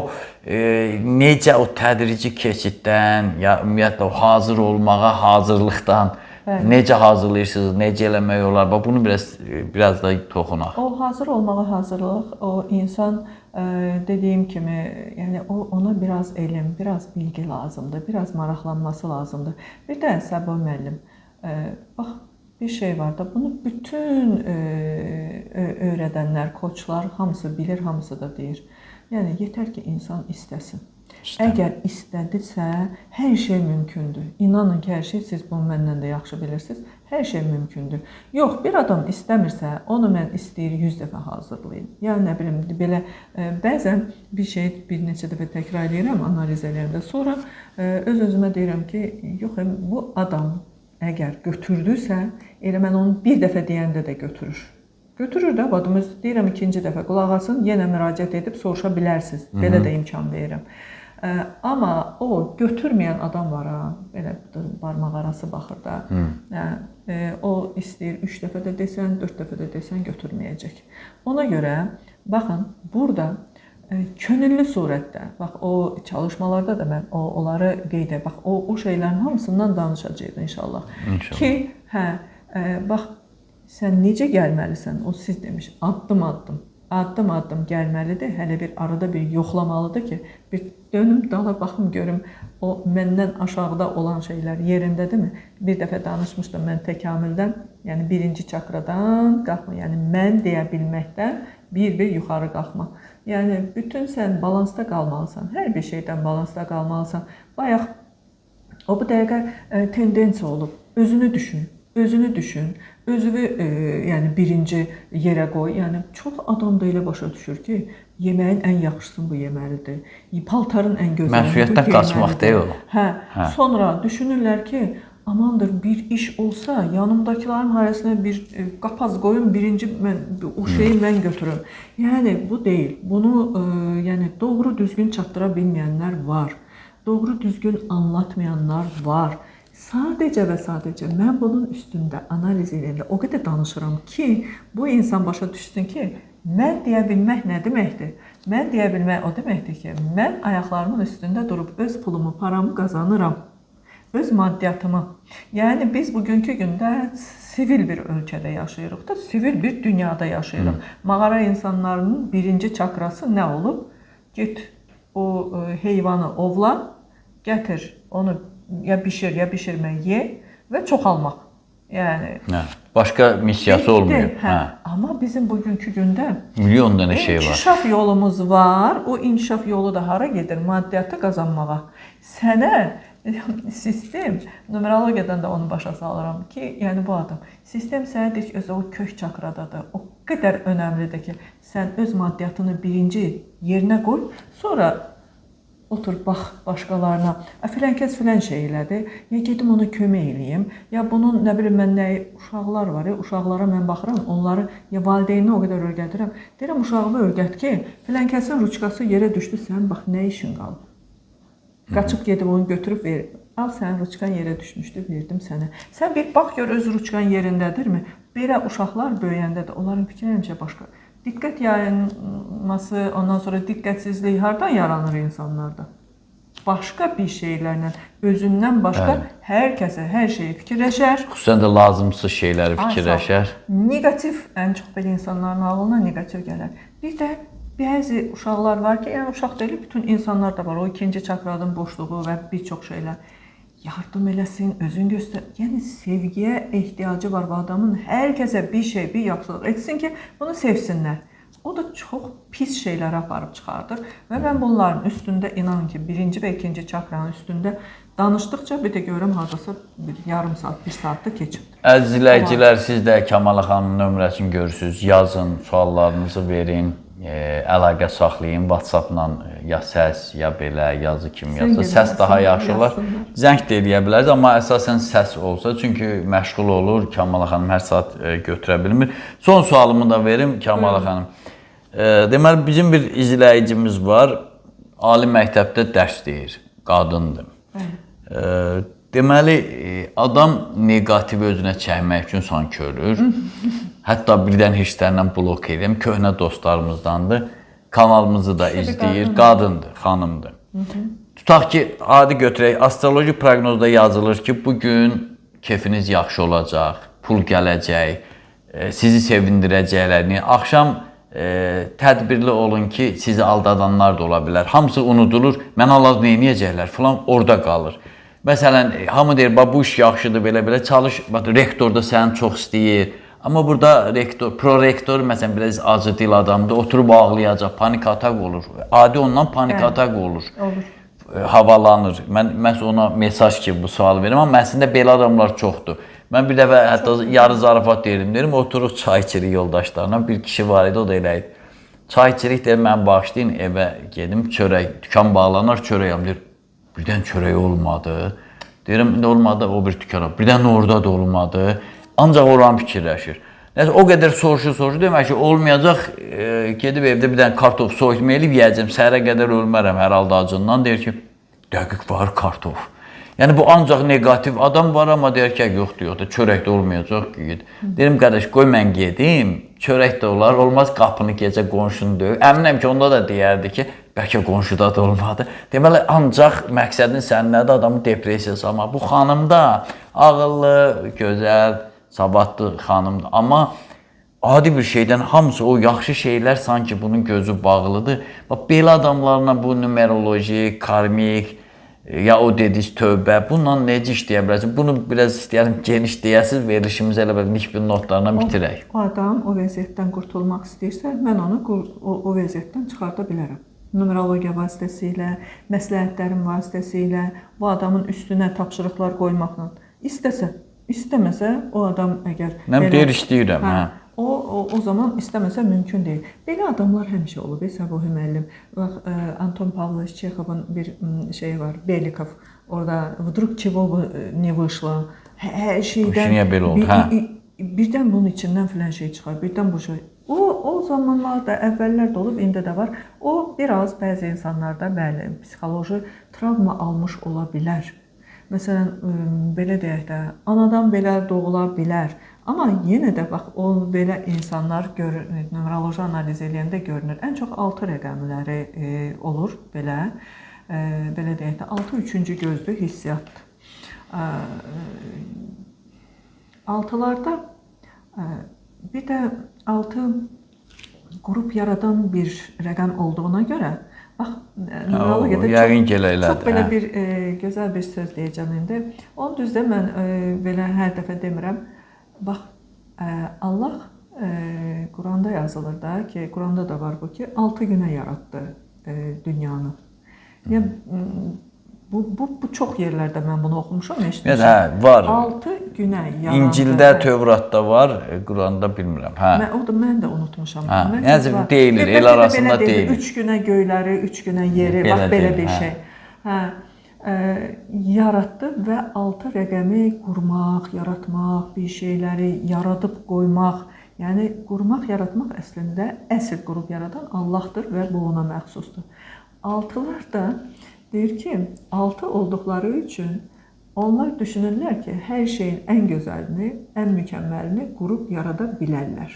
necə o tədrici keçiddən, ya ümumiyyətlə o hazır olmağa, hazırlıqdan Bəli. Necə hazırlayırsınız, necə eləmək olar? Bax bunu biraz da toxunaq. O hazır olmağa hazırlıq, o insan dediyim kimi, yəni ona biraz elm, biraz bilgi lazımdır, biraz maraqlanması lazımdır. Bir də Səba müəllim, bax bir şey var da, bunu bütün öyrədənlər, koçlar hamısı bilir, hamısı da deyir. Yəni yetər ki, insan istəsin. Əgər istədisə, hər şey mümkündür. İnanın ki, hər şey, siz bunu məndən də yaxşı bilirsiniz, hər şey mümkündür. Yox, bir adam istəmirsə, onu mən istəyir 100 dəfə hazırlayım. Ya nə bilim, belə bəzən bir şeyi bir neçə dəfə təkrar eləyirəm, analiz eləyəndə. Sonra öz-özümə deyirəm ki, yox, bu adam əgər götürdüsə, elə mən onu bir dəfə deyəndə də götürür. Götürür də, badımız deyirəm ikinci dəfə qulaq asın, yenə müraciət edib soruşa bilərsiniz. Belə də imkan verirəm. Amma o götürməyən adam var ha, belə barmaq arası baxır da. O istəyir 3 dəfə də desən, 4 dəfə də desən götürməyəcək. Ona görə baxın, burada könüllü surətdə, bax o çalışmalarda da mən onları qeyd edirəm. Bax o şeylərin hamısından danışacağıq inşallah. İnşallah. Ki, bax sən necə gəlməlisən? O siz demiş, addım-addım. Addım-addım gəlməlidir. Hələ bir arada bir yoxlamalıdır ki, bir dönüm dala baxım görüm o məndən aşağıda olan şeylər yerindədirmi? Bir dəfə danışmışdım mən təkamüldən, yəni birinci çakradan qalxma, yəni mən deyə bilməkdən bir-bir yuxarı qalxma. Yəni bütün sən balansda qalmalısan, hər bir şeydən balansda qalmalısan. Bayaq o bu dəqiqə tendensiya olub. Özünü düşün. Özünü düşün, özünü yəni birinci yerə qoy. Yəni çox adam da elə başa düşür ki, yeməyin ən yaxşısını bu yeməlidir. Paltarın ən gözəlini bu Məsuliyyətdən qaçmaq deyil o. Hə. Sonra düşünürlər ki, amandır bir iş olsa yanımdakıların harasına bir qapaz qoyum, birinci mən o şeyi mən götürüm. Yəni bu deyil. Bunu yəni doğru düzgün çatdıra bilməyənlər var. Doğru düzgün anlatmayanlar var. Sadəcə və sadəcə mən bunun üstündə analiz edəndə o qədər danışıram ki, bu insan başa düşsün ki, mən deyə bilmək nə deməkdir? Mən deyə bilmək o deməkdir ki, mən ayaqlarımın üstündə durub öz pulumu, paramı qazanıram. Öz maddiyyatımı. Yəni biz bugünkü gündə sivil bir ölkədə yaşayırıq da, sivil bir dünyada yaşayırıq. Mağara insanlarının birinci çakrası nə olub? Get o heyvanı ovla, gətir onu ya bişir, ya bişirmə, ye və çoxalmaq. Yəni başqa missiyası olmuyor. Hə. Amma bizim bugünkü gündə milyon dənə şey var. İnkişaf yolumuz var. O inkişaf yolu da hara gedir? Maddiyyatı qazanmağa. Sənə sistem, numerologiyadan da onu başa salıram ki, yəni bu adam sistem sənə deyir ki, özü o kök çakradadır. O qədər önəmlidir ki, sən öz maddiyyatını birinci yerinə qoy, sonra otur, bax başqalarına. Filan kəs filan şey elədi. Ya gedim ona kömək eləyim. Ya bunun nə bilim mən nəyi, uşaqlar var ya, uşaqlara mən baxıram, onları ya valideyninə o qədər öyrədirəm. Deyirəm uşağımı öyrət ki, filan kəsin ruçkası yerə düşdü, sən bax nə işin qalıb? Qaçıb gedib onu götürüb ver. Al sənin ruçkan yerə düşmüşdü, verdim sənə. Sən bir bax gör öz ruçkan yerindədirmi? Belə uşaqlar böyüyəndə də onların fikri həmişə başqa. Diqqət yayınması, ondan sonra diqqətsizlik hardan yaranır insanlarda? Başqa bir şeylərlə, özündən başqa hər kəsə, hər şeyi fikirləşər. Xüsusən də lazımsız şeyləri fikirləşər. Neqativ, ən çox belə insanların ağlına neqativ gələr. Bir də bəzi uşaqlar var ki, yəni uşaq deyil, bütün insanlar da var. O ikinci çakranın boşluğu və bir çox şeylər. Yardım eləsin, özün göstər. Yəni sevgiyə ehtiyacı var bu adamın. Hər kəsə bir şey, bir yaxşılıq etsin ki, bunu sevsinlər. O da çox pis şeylərə aparıb çıxardır və mən bunların üstündə inanın ki, birinci və ikinci çakranın üstündə danışdıqca bir də görürəm hardasa bir yarım saat, bir saat da keçibdir. Əziz izləyicilər, siz də Kamala xanımın nömrəsini görürsünüz. Yazın, suallarınızı verin, əlaqə saxlayın WhatsApp-la, ya səs, ya belə yazı kim yazsa, səs daha yaxşı olar. Zəng də eləyə bilərsiniz, amma əsasən səs olsa, çünki məşğul olur, Kamala xanım hər saat götürə bilmir. Son sualımı da verim Kamala xanım. Deməli bizim bir izləyicimiz var. Ali məktəbdə dərs deyir, qadındır. Deməli adam neqativi özünə çəkmək üçün sanki ölür. Hətta birdən hirslənən blok edirəm. Köhnə dostlarımızdandır. Kanalımızı da izləyir. Qadındır, xanımdır. Tutaq ki, adi götürək, astroloji proqnozda yazılır ki, bu gün kefiniz yaxşı olacaq, pul gələcək, sizi sevindirəcəklər. Axşam tədbirli olun ki, sizi aldadanlar da ola bilər. Hamısı unudulur. Mən Allah nə edəcəklər filan orada qalır. Məsələn, hamı deyir, bax bu iş yaxşıdır, belə-belə çalış. Bax rektor da səni çox istəyir. Amma burada rektor, prorektor məsələn biraz acı dil adamdır, oturub ağlayacaq, panik atak olur. Adi ondan panik atak olur. Olur. Havalanır. Mən məhz ona mesaj kimi bu sualı verirəm, amma əslində belə adamlar çoxdur. Mən bir dəfə hətta yarı zarafat deyirəm, oturuq çay içirik yoldaşlarla. Bir kişi var idi, o da elə idi. Çay içirik, deyir, mən bağışlayın, evə gedim, çörək, dükan bağlanar, çörək alım. Deyir, birdən çörək olmadı. Deyirəm, indi olmadı o bir dükana. Birdən orada da olmadı. Ancaq oranı fikirləşir. Nəsə o qədər soruşur, demək ki, olmayacaq, gedib evdə bir dənə kartof soyutma eləyib yeyəcəm, səhərə qədər ölmərəm hər halda acından. Deyir ki, dəqiq var kartof. Yəni bu ancaq neqativ adam var, amma deyir ki, yoxdur, yoxdur, çörək də olmayacaq ki, get. Deyirəm, qardaş, qoy mən gedim, çörək də olar, olmaz qapını gecə qonşunu döyür. Əminəm ki, onda da deyərdi ki, bəlkə qonşuda da olmadı. Deməli, ancaq məqsədin sənin nədir, adamı depressiya salmaq. Bu xanım da ağıllı, gözəl, savadlı xanımdır. Amma adi bir şeydən hamısı o yaxşı şeylər sanki bunun gözü bağlıdır. Bax, belə adamlarla bu numeroloji, karmik, ya o dediz tövbə, bununla necə işləyə bilərsən? Bunu biraz istəyərəm geniş deyəsiz, verilişimizi elə belə nik bir notlarla bitirək. O adam o vəziyyətdən qurtulmaq istəyirsə, mən onu o vəziyyətdən çıxarda bilərəm. Numerologiya vasitəsilə, məsləhətlərim vasitəsilə, bu adamın üstünə tapşırıqlar qoymaqla. İstəsə, istəməsə o adam əgər Mən deyir istəyirəm, hə. O zaman istəməsə mümkün deyil. Belə adamlar həmişə olub, Səbuhi müəllim. Bax, Anton Pavlovich Çexovun bir şeyi var, Belikov. Orada вдруг чего бы не вышло. Hər şeydən Niyə belə oldu, hə? Birdən bunun içindən filan şey çıxar, birdən bu şey. O zamanlarda, əvvəllər də olub, indi də var. O biraz bəzi insanlarda, bəli, psixoloji travma almış ola bilər. Məsələn, belə deyək də, anadan belə doğula bilər. Amma yenə də bax o belə insanlar görünür, numeroloji analiz eləyəndə görünür. Ən çox 6 rəqəmləri olur belə. Belə deyək də, 6 üçüncü gözdür, hissiyatdır. Altılarda bir də 6 qrup yaradan bir rəqəm olduğuna görə bax numerologiyada yəqin ki, elə elədir, çox belə bir gözəl bir söz deyəcəm indi. Onu düzdür mən belə hər dəfə demirəm. Bax Allah Quranda yazılır da ki, Quranda da var bu ki, 6 günə yaratdı dünyanı. Yəni bu çox yerlərdə mən bunu oxumuşam, eşitmişəm. Hə, var. 6 günə yarandı. İncildə, Tövratda var, Quranda bilmirəm. Hə. Mən də unutmuşam. Hə, yəni deyilir, el arasında deyilir. 3 günə göyləri, 3 günə yeri, bax belə bir şey. Hə. Yaratdı və 6 rəqəmi qurmaq, yaratmaq, bir şeyləri yaradıb qoymaq. Yəni qurmaq, yaratmaq əslində əsl qurub yaradan Allahdır və bu ona məxsusdur. Altılar da deyir ki, 6 olduqları üçün onlar düşünürlər ki, hər şeyin ən gözəlini, ən mükəmməlini qurub yarada bilərlər.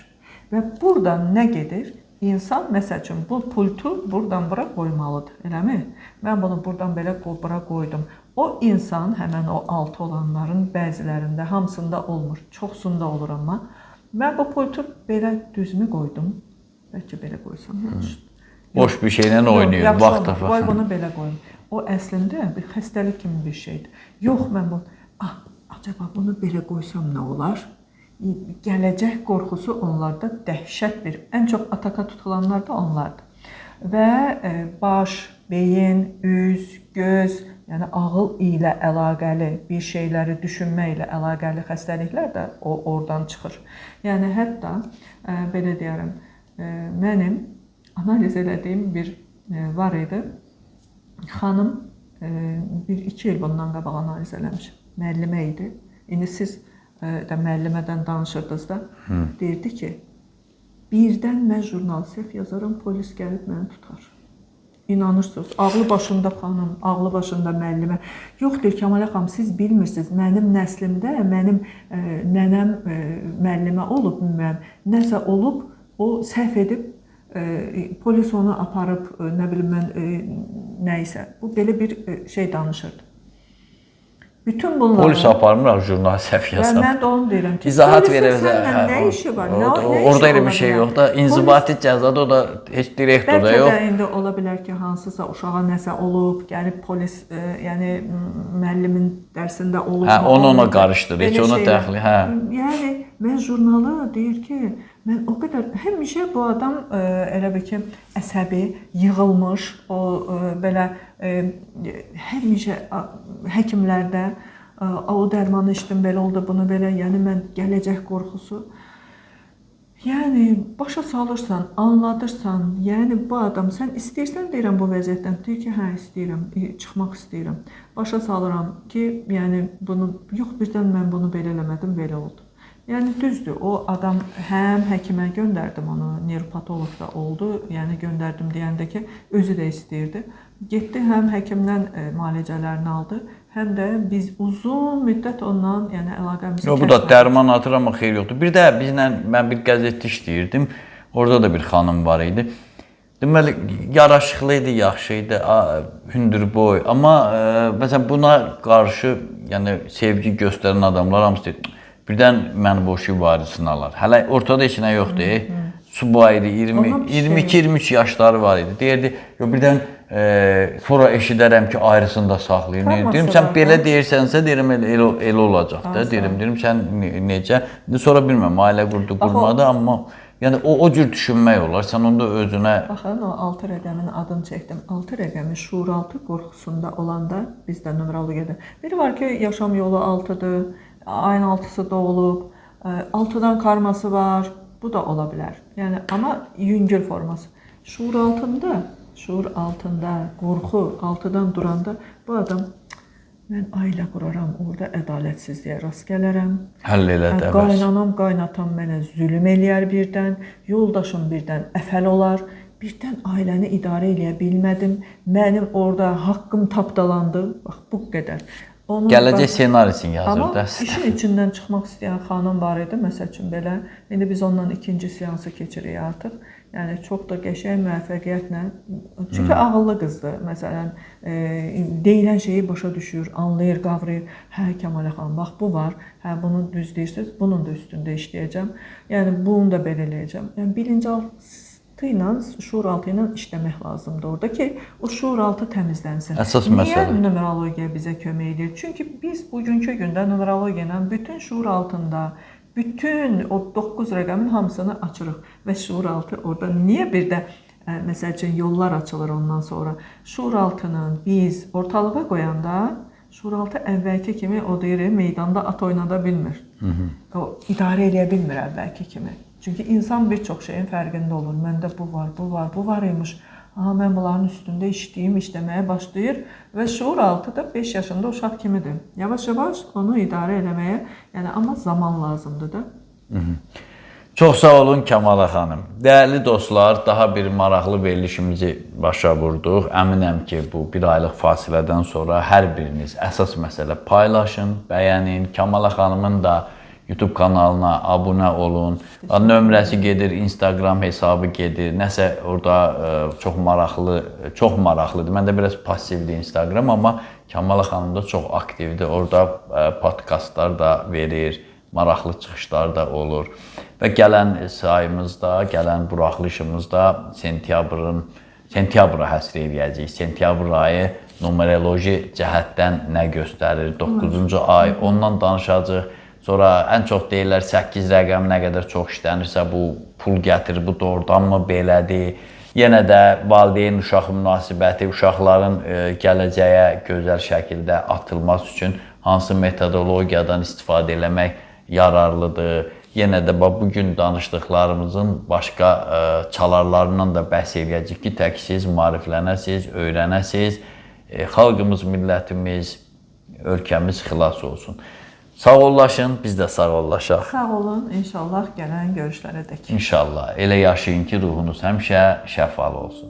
Və buradan nə gedir? İnsan, məsəl üçün, bu pultu buradan bura qoymalıdır, eləmi? Mən bunu buradan belə bura qoydum. O insan, həmən o 6 olanların bəzilərində, hamısında olmur, çoxsunda olur amma. Mən bu pultu belə düzmü qoydum? Bəlkə belə qoysam yaxşı. Boş bir şeylə oynayır, vaxt tapar. Qoy bunu belə qoyum. O əslində bir xəstəlik kimi bir şeydir. Yox, mən bunu, acaba bunu belə qoysam nə olar? Gələcək qorxusu onlarda dəhşət bir, ən çox ataka tutulanlar da onlardır. Və baş, beyin, üz, göz, yəni ağıl ilə əlaqəli bir şeyləri düşünmə ilə əlaqəli xəstəliklər də oradan çıxır. Yəni hətta belə deyərəm, mənim analiz elədiyim bir var idi. Xanım 1-2 il bundan qabaq analiz eləmiş. Müəllimə idi. İndi siz də müəllimədən danışırdınız da. Deyirdi ki, birdən mən jurnal səhv yazaram, polis gəlib məni tutar. İnanırsınız, ağlı başında xanım, ağlı başında müəllimə. Yox, deyir, Kəmalə xanım, siz bilmirsiniz, mənim nəslimdə, mənim nənəm müəllimə olub, nəsə olub, o səhv edib, polis onu aparıb, nə bilim mən, nə isə. Bu, belə bir şey danışırdı. Bütün bunları Polis aparmır, jurnal səhv yazan. Mən də onu deyirəm ki, İzahat polisin verə səninlə nə işi var? Nə Orada işi elə ola bir şey bilər? yox da. İnzibati cəzada o da heç direktor da Bəlkə yox. də indi ola bilər ki, hansısa uşağa nəsə olub, gəlib polis, yəni müəllimin dərsində olub. Hə, onu ona qarışdırır, heç ona dəxli, hə. Yəni mən jurnalı deyir ki, mən o qədər həmişə bu adam elə bil ki, əsəbi, yığılmış, o belə həmişə həkimlərdə o dərmanı içdim, belə oldu, bunu belə, yəni mən gələcək qorxusu. Yəni başa salırsan, anladırsan, yəni bu adam sən istəyirsən deyirəm bu vəziyyətdən, deyir ki, hə istəyirəm, çıxmaq istəyirəm. Başa salıram ki, yəni bunu yox birdən mən bunu belə eləmədim, belə oldu. Yəni düzdür, o adam həm həkimə göndərdim onu, nevropatoloq da oldu. Yəni göndərdim deyəndə ki, özü də istəyirdi. Getdi həm həkimdən müalicələrini aldı, həm də biz uzun müddət ondan, yəni əlaqəmizi Yox, bu da dərman atır, amma xeyir yoxdur. Bir də bizlə mən bir qəzetdə işləyirdim. Orada da bir xanım var idi. Deməli yaraşıqlı idi, yaxşı idi, hündürboy. Amma məsələn buna qarşı, yəni sevgi göstərən adamlar hamısı deyir, birdən məni boşayıb varisini alar. Hələ ortada heç nə yoxdur. Subay idi, 22-23 yaşları var idi. Deyirdi, yox birdən sonra eşidərəm ki, ayrısını da saxlayır. Deyirəm, sən belə deyirsənsə, deyirəm elə olacaq da. Deyirəm sən necə? İndi sonra bilmirəm, ailə qurdu, qurmadı, amma yəni o cür düşünmək olar. Sən onda özünə Baxın, o 6 rəqəmin adını çəkdim. 6 rəqəmi şuuraltı qorxusunda olanda bizdə numerologiyada biri var ki, yaşam yolu 6-dır, ayın 6-sı doğulub, 6-dan karması var. Bu da ola bilər. Yəni amma yüngül forması. Şuur altında qorxu 6-dan duranda bu adam mən ailə quraram, orada ədalətsizliyə rast gələrəm. Həll elə də bəs. Qaynanam, qaynatam mənə zülm eləyər birdən, yoldaşım birdən əfəl olar, birdən ailəni idarə eləyə bilmədim. Mənim orada haqqım tapdalandı. Bax bu qədər. Onun gələcək ssenarisini yazır da. Amma işin içindən çıxmaq istəyən xanım var idi, məsəl üçün belə. İndi biz ondan ikinci seansı keçirik artıq. Yəni çox da qəşəng müvəffəqiyyətlə. Çünki ağıllı qızdır. Məsələn, deyilən şeyi başa düşür, anlayır, qavrayır. Hə, Kəmalə xanım, bax bu var. Hə, bunu düz deyirsiniz. Bunun da üstündə işləyəcəm. Yəni bunu da belə eləyəcəm. Yəni bilinçaltı ilə, şuuraltı ilə işləmək lazımdır orada ki, o şuuraltı təmizlənsin. Əsas məsələ. Niyə numerologiya bizə kömək edir? Çünki biz bugünkü gündə numerologiya ilə bütün şuuraltında bütün o 9 rəqəmin hamısını açırıq və şuuraltı orada niyə bir də məsəl üçün yollar açılır ondan sonra. Şuuraltını biz ortalığa qoyanda şuuraltı əvvəlki kimi o deyir, meydanda at oynada bilmir. O idarə eləyə bilmir əvvəlki kimi. Çünki insan bir çox şeyin fərqində olur. Məndə bu var, bu var, bu var imiş. Aha, mən bunların üstündə işləyim, işləməyə başlayır və şuuraltı da 5 yaşında uşaq kimidir. Yavaş-yavaş onu idarə eləməyə, yəni amma zaman lazımdır da. Çox sağ olun Kəmalə xanım. Dəyərli dostlar, daha bir maraqlı verilişimizi başa vurduq. Əminəm ki, bu bir aylıq fasilədən sonra hər biriniz əsas məsələ paylaşın, bəyənin. Kəmalə xanımın da YouTube kanalına abunə olun. Nömrəsi gedir, Instagram hesabı gedir. Nəsə orada çox maraqlı, çox maraqlıdır. Məndə biraz passivdir Instagram, amma Kəmalə xanım da çox aktivdir. Orada podkastlar da verir, maraqlı çıxışlar da olur. Və gələn sayımızda, gələn buraxılışımızda sentyabra həsr eləyəcəyik. Sentyabr ayı numeroloji cəhətdən nə göstərir? 9-cu ay, ondan danışacağıq. Sonra ən çox deyirlər 8 rəqəm nə qədər çox işlənirsə bu pul gətirir, bu doğrudanmı belədir? Yenə də valideyn uşaq münasibəti, uşaqların gələcəyə gözəl şəkildə atılması üçün hansı metodologiyadan istifadə eləmək yararlıdır? Yenə də bu gün danışdıqlarımızın başqa çalarlarından da bəhs eləyəcəyik ki, tək siz maariflənəsiz, öyrənəsiz, xalqımız, millətimiz, ölkəmiz xilas olsun. Sağollaşın, biz də sağollaşaq. Sağ olun, inşallah gələn görüşlərə dək. İnşallah. Elə yaşayın ki, ruhunuz həmişə şəfalı olsun.